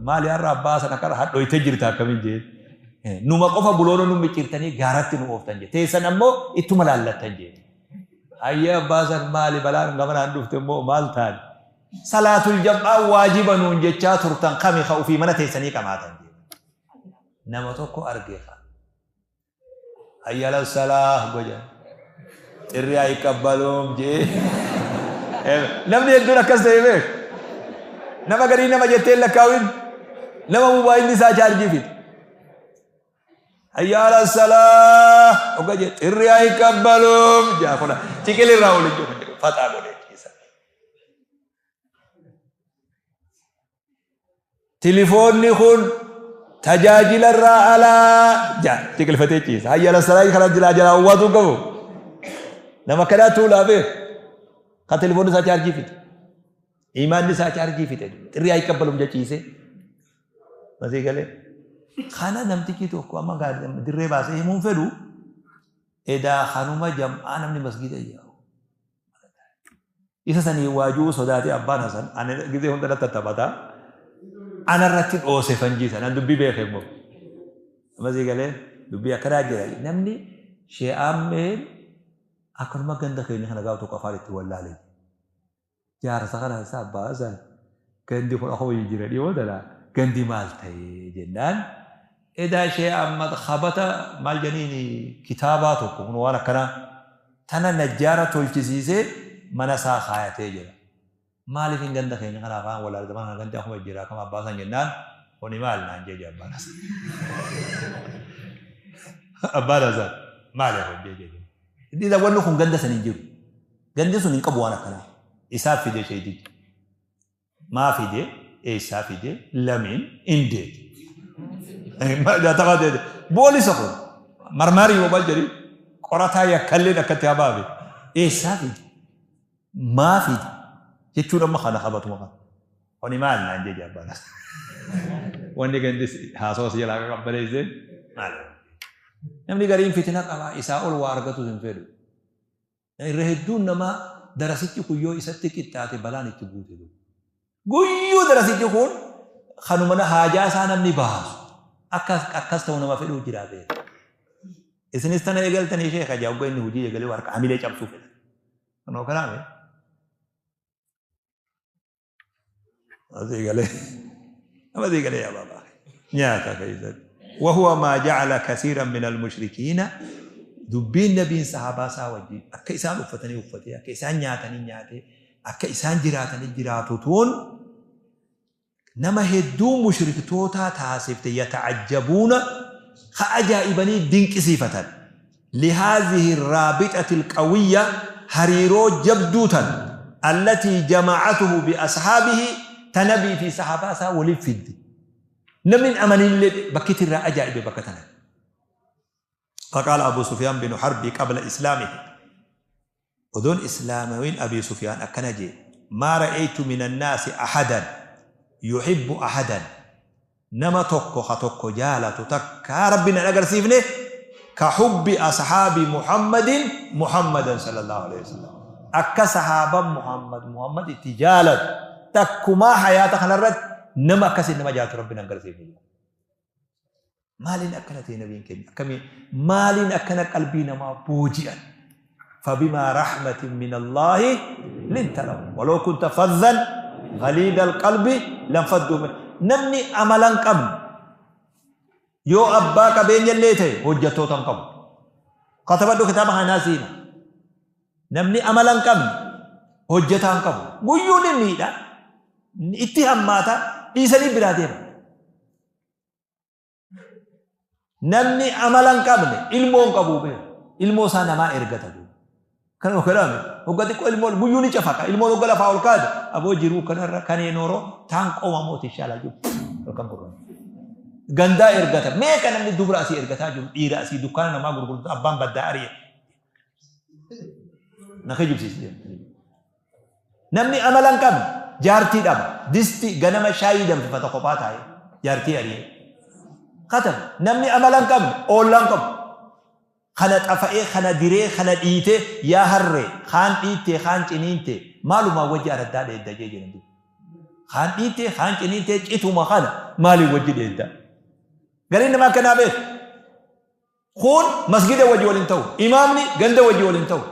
Maali har'a Abbaa Hasan akkana hadhooytee jirta akkamiin jee. Numa qofa buloona nu micciirtanii gaaratti nu ooftan jee. Teessan ammoo ittuma laallattan jee. Hayyee Abbaa Hasan maali balaan gamanaan dhufte immoo maal taane? Salaatul jam'aa waajiba nuun jechaa turtan kami ka ofii mana teessanii qamaatan jee. Nama tokko argee ka. Hayya ala salaah goja. Xirri ayqabbaluum jee. Namni hedduun akkas ta'e beek. Nama garii nama jettee hin lakkaawin. Nama mobaayilli isaa chaarjii fixe. Hayya ala salaah oga jee xirri ayqabbaluum jaa kuna ciqil irraa olin jiru faxaa godhee ciisa. Tilifoonni kun tajaajila irraa alaa jaa ciqilfatee ciisa. Hayya ala salaah kana jilaa jalaa owwaatuu qabu. Nama akkanaa tuulaa beeku. Kan tilifoonni isaa chaarjii fixe. Imaanni isaa chaarjii fixe. Xirrii haa qabaluuf jaciise. Masii galee. Kana namtichi tokko amma dirree baasee himuun fedhu edaa kanuma jam'aa namni masgiida yaa'u. Isa sanii waajuu sodaatee abbaan Hasan ani gizee hunda natti taphata. Ana irratti dhoose fanjii sana dubbii beeke immoo. Amma sii galee dubbii akkanaa jira. Namni shee'aammeen akkanuma ganda keenya kana gaafa tokko afaan itti wallaale. Jaarsa kana isaa abbaa Hasan gandi kun akkuma jijjiira dhiyoo tana gandi maal ta'e jennaan edaa ishee amma habata maal janiini kitaabaa tokko kun waan akkanaa tana najjaara tolchisiisee mana isaa kaayatee jira. Maaliif hin ganda keenya kana afaan wallaalte mana kana gandi akkuma jira akkama abbaa san jennaan kuni maal naan jee jee abbaan Hasan. Abbaan Hasan maali kun jee jee. Inni wanni kun ganda san hin jiru. Gandi sun hin qabu waan akkanaa. Isaaf fide sheetichi. Maa fide? Eessaa fide? Lamiin indeet. Boolisa kun marmaarii yoo maal jedhi qorataa yakkalleen akkatti habaabe. Eessaa fide? Maa fide? Jechuun amma kana qabatuma kana. Kuni maal naan jee abbaan. Wanni gandi haasawa si jalaa qaqqabbaleessee maal? Namni gariin fitina qaba isaa ol waa argatu hin fedhu. Irra hedduun namaa darasichi kun yoo isatti qixxaate balaan itti buute duuba. Guyyuu darasichi kun kanuma haajaa isaa namni baasu akkas akkas ta'u nama fedhuu jira beeka. Isinis tana eegaltanii sheeka jaa ogga inni hojii eegalee harka hamilee cabsuu fedha. Kanoo kanaame. Asii galee. Nama sii galee yaa baabaa. Nyaata keessatti. Wahuwa maa jacala kasiiran min almushrikiina dubbiin nabiin sahaabaa isaa wajjin akka isaan uffatanii uffatee akka isaan nyaatanii nyaatee akka isaan jiraatanii jiraatu tun nama hedduu mushriktootaa taasifte yata'ajjabuuna ka ajaa'ibanii dinqisiifatan lihaazihi raabixati alqawiyya hariiroo jabduu tan allatii jama'atuhu biashaabihi ta nabii fi sahaabaa isaa waliif fidde namni hin amaninillee bakki irraa ajaa'ibe bakka tana. فقال أبو سفيان بن حرب قبل إسلامه odoon islaamawin Abi Sufyaan akkana jee ما رأيت من الناس أحدا يحب أحدا nama tokko ka tokko jaalatu takkaa rabbi nan agarsiifne كحب أصحاب محمد محمدا صلى الله عليه وسلم akka sahaaban Muhammad Muhammad itti jaalatu takkumaa hayaata kanarratti nama akkasii nama jaalatu rabbi nan agarsiifne. Maaliin akkana ta'e nabiin keenya akkamii maaliin akkana qalbii namaa booji'an? فبما رحمة من الله لنت لهم ولو كنت فظا غليظ القلب لانفضوا من namni amala hin qabne yoo abbaa qabeenya illee ta'e hojjettoota hin qabu. Katabadhu kitaaba kanaa siima. Namni amala hin qabne hojjetaa hin qabu. Guyyuun ni miidha. Itti hammaata dhiisanii biraa deema. Namni amala hin qabne ilmoo hin qabu beeku. Ilmoo isaa namaa ergata duuba. Kana hogganame hogga xiqqoo ilmoo guyyuu ni cafaqa. Ilmoon hogga lafaa ol kaate aboo jiruu kanarra kanee nooroo taan qooma mooti inshallah jiru. Halkan gurra. Gandaa ergata. Meeqa namni dubra asii ergataa jiru dhiira asii dukkaana namaa gurgurtu abbaan baddaa ari'e. Na kijibsiisi. Namni amala hin qabne jaartii dhaba. Disti ganama shaayii danfifata kophaa taa'ee jaartii ari'ee. Katab namni amala hin qabne oollaa hin qabu. Kana xafa'ee kana diree kana dhiitee yaa harree kaan dhiittee kaan ciniintee maalumaa wajji araddaa dheedda jee jedhan duuba. Kaan dhiittee kaan ciniintee cituma kana maaliin wajji dheedda. Gariin nama akkanaa beeku. Kun masgida wajji waliin ta'u. Imaamni ganda wajji waliin ta'u.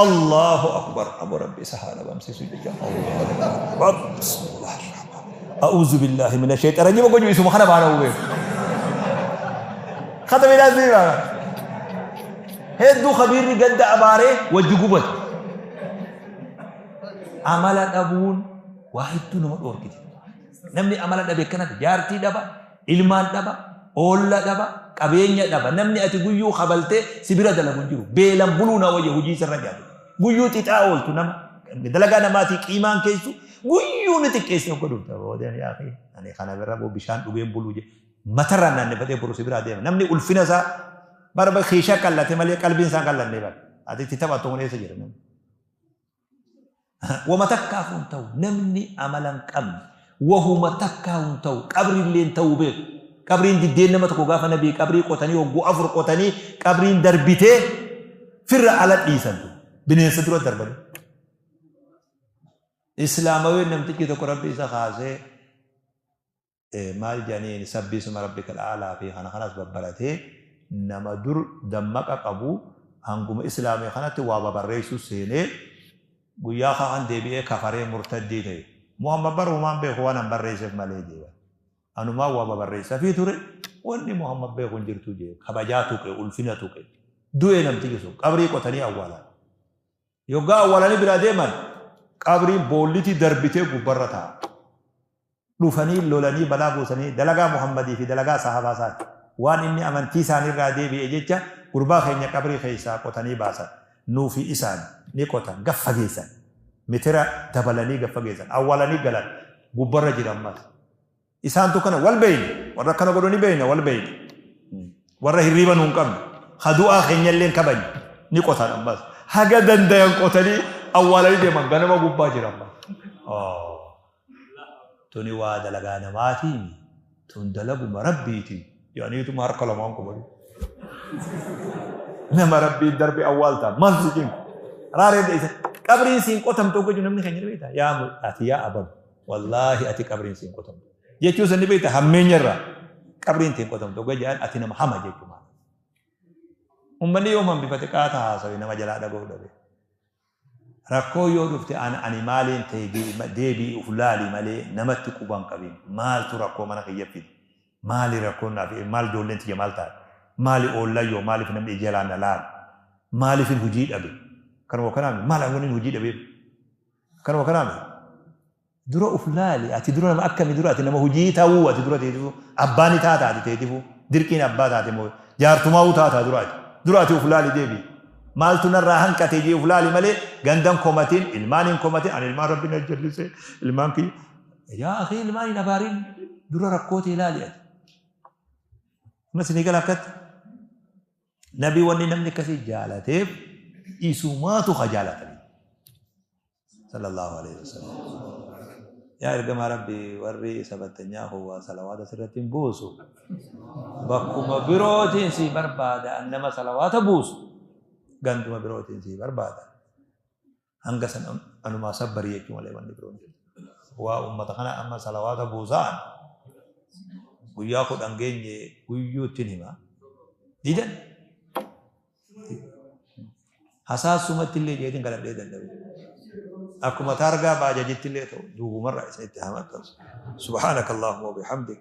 Allahu akbar. Abo Rabbi isa haa dhabamsiisu jecha. Allahu akbar. Bismillahirrahmanirrahim. A'uuzu billahi mina shayxaana rajiim goju isuma kana baana beeku. Kata midhaan sii baana. Hedduu kabiirri ganda abaaree wajji gubate. Amala dhabuun waa hedduu nama dhoorkiti. Namni amala dhabe akkanatti jaartii dhaba, ilmaan dhaba, oolla dhaba, qabeenya dhaba. Namni ati guyyuu kabaltee si bira dalagu hin jiru. Beelan buluu na wayya hojii sirra jaatu. Guyyuu xixaa ooltu nama. Dalagaa namaatii qiimaan keessu guyyuu ni xiqqeesse hogga dhufta. Boodeen yaa akhi ani kana bira boo bishaan dhugeen buluu je. Matarraan naannefatee boru si biraa deema. Namni ulfina isaa barba kiisha qallate malee qalbiin isaa qallanne bara. Ati itti taphattu kun eessa jira namni? Wama takkaafuu hin ta'u namni amala hin qabne wahuma takkaahuu hin ta'u qabrillee hin ta'uu beeku. Qabriin diddeen nama tokko gaafa nabii qabrii qotanii hogguu afur qotanii qabriin darbitee firra ala dhiisantu bineensa dura darbanii. Islaamaween namtichi tokko rabbi isa kaasee maal jedhaniin sabbiisuma rabbikal a'laa fi kana kanas babbaratee nama dur dammaqa qabu hanguma islaame kanatti waa babarreessuu seenee guyyaa kaan deebi'ee kafaree murtaddii ta'e. Muhammad bar homaan beeku waan an barreesseef malee jee. Anumaan waa babarreessafii ture wanni Muhammad beeku hin jirtu jee kabajaa tuqe ulfina tuqe. Du'e namtichi sun qabrii qotanii awwaalan. Yoggaa awwaalanii biraa deeman qabriin boollitii darbitee gubbarra taa'a. Dhufanii lolanii balaa buusanii dalagaa Muhammadii fi dalagaa sahaabaa isaati. Waan inni amantii isaaniirraa deebi'e jecha gurbaa keenya qabrii keessaa qotanii baasan. Nuu fi isaan ni qotan gad fageessan. Mitira dabalanii gad fageessan. Awwaalanii galan. Gubbarra jira ammas. Isaantu kana wal beeyna. Warra akkana godhu ni beeyna wal beeyna. Warra hirriiba nuun qabne. Ka du'aa keenyallee hin kabajne. Ni qotan ammas. Haga dandayan qotanii awwaalanii deeman ganama gubbaa jira ammas. Tuni waa dalagaa namaatiimi tun dalaguma rabbiiti jedhaniituma harka lamaan qubanii. Nama rabbiin darbe awwaalta maal si cinqa? Raaree deessa. Qabriin siin qotamtu hogga namni keenya ni beekta. Yaa ati yaa abalu wallaahi ati qabriin siin qotamtu. Jechuu san ni beekta hammeenya irraa. Qabriin tiin qotamtu hogga jedhan ati nama hama jechuudha. Uummanni yoom hambifate qaata haasawe nama jalaa dhaga'uu dhabe. Rakkoo yoo dhufte ani maaliin ta'e deebii uf laali malee namatti quban qabin. Maaltu rakkoo mana kiyya fide? Maali rakkoon naaf? Maal ijoolleen tiyya maal taate? Maali oollayyoo? Maaliif namni ija jalaan na laalu? Maaliifin hujii dhabe? Kanuma kanaami maal wanni hujii dhabeef? Kanuma kanaami dura uf laali. Ati dura nama akkami? Dura ati nama hujii ta'uu, ati dura teetifu abbaa ni taata, ati teetifu dirqiin abbaa taate moo jaartumaa'uu taata? Dura ati uf laali, deebii maaltu narraa hanqate jee uf laali malee gandan komatiin, ilmaan hin komatiin. Ani ilmaan Rabbi na jallise, ilmaan kiyya. Yaa akhi, ilmaan hin abaarin, dura rakkoo ta'e ilaali ati. Amma isinii gala akkatti nabi wanni namni akkasii jaalateef isumaatu ka jaalatanii sallallahu alaihi wasallam. Yaa ergamaa Rabbi, warri sabattanyaa howwaa salawaata sirratti hin buusu, bakkuma birootiin si barbaada. An nama salawaata buusu ganduma birootiin si barbaada. Hanga san anumaa sabbarii jechuu malee wanni biroon jiru. Waa ummata kana amma salawaata buusaan guyyaa 10 geenye guyyuuttiin hima didan hasaasumatti illee jeetiin kadhadhee dadhabe. Akkuma taargaa baajajitti illee ta'u duubumarraa isa itti hamaxxansu. Subhaanaka Allahumma wa bihamdik.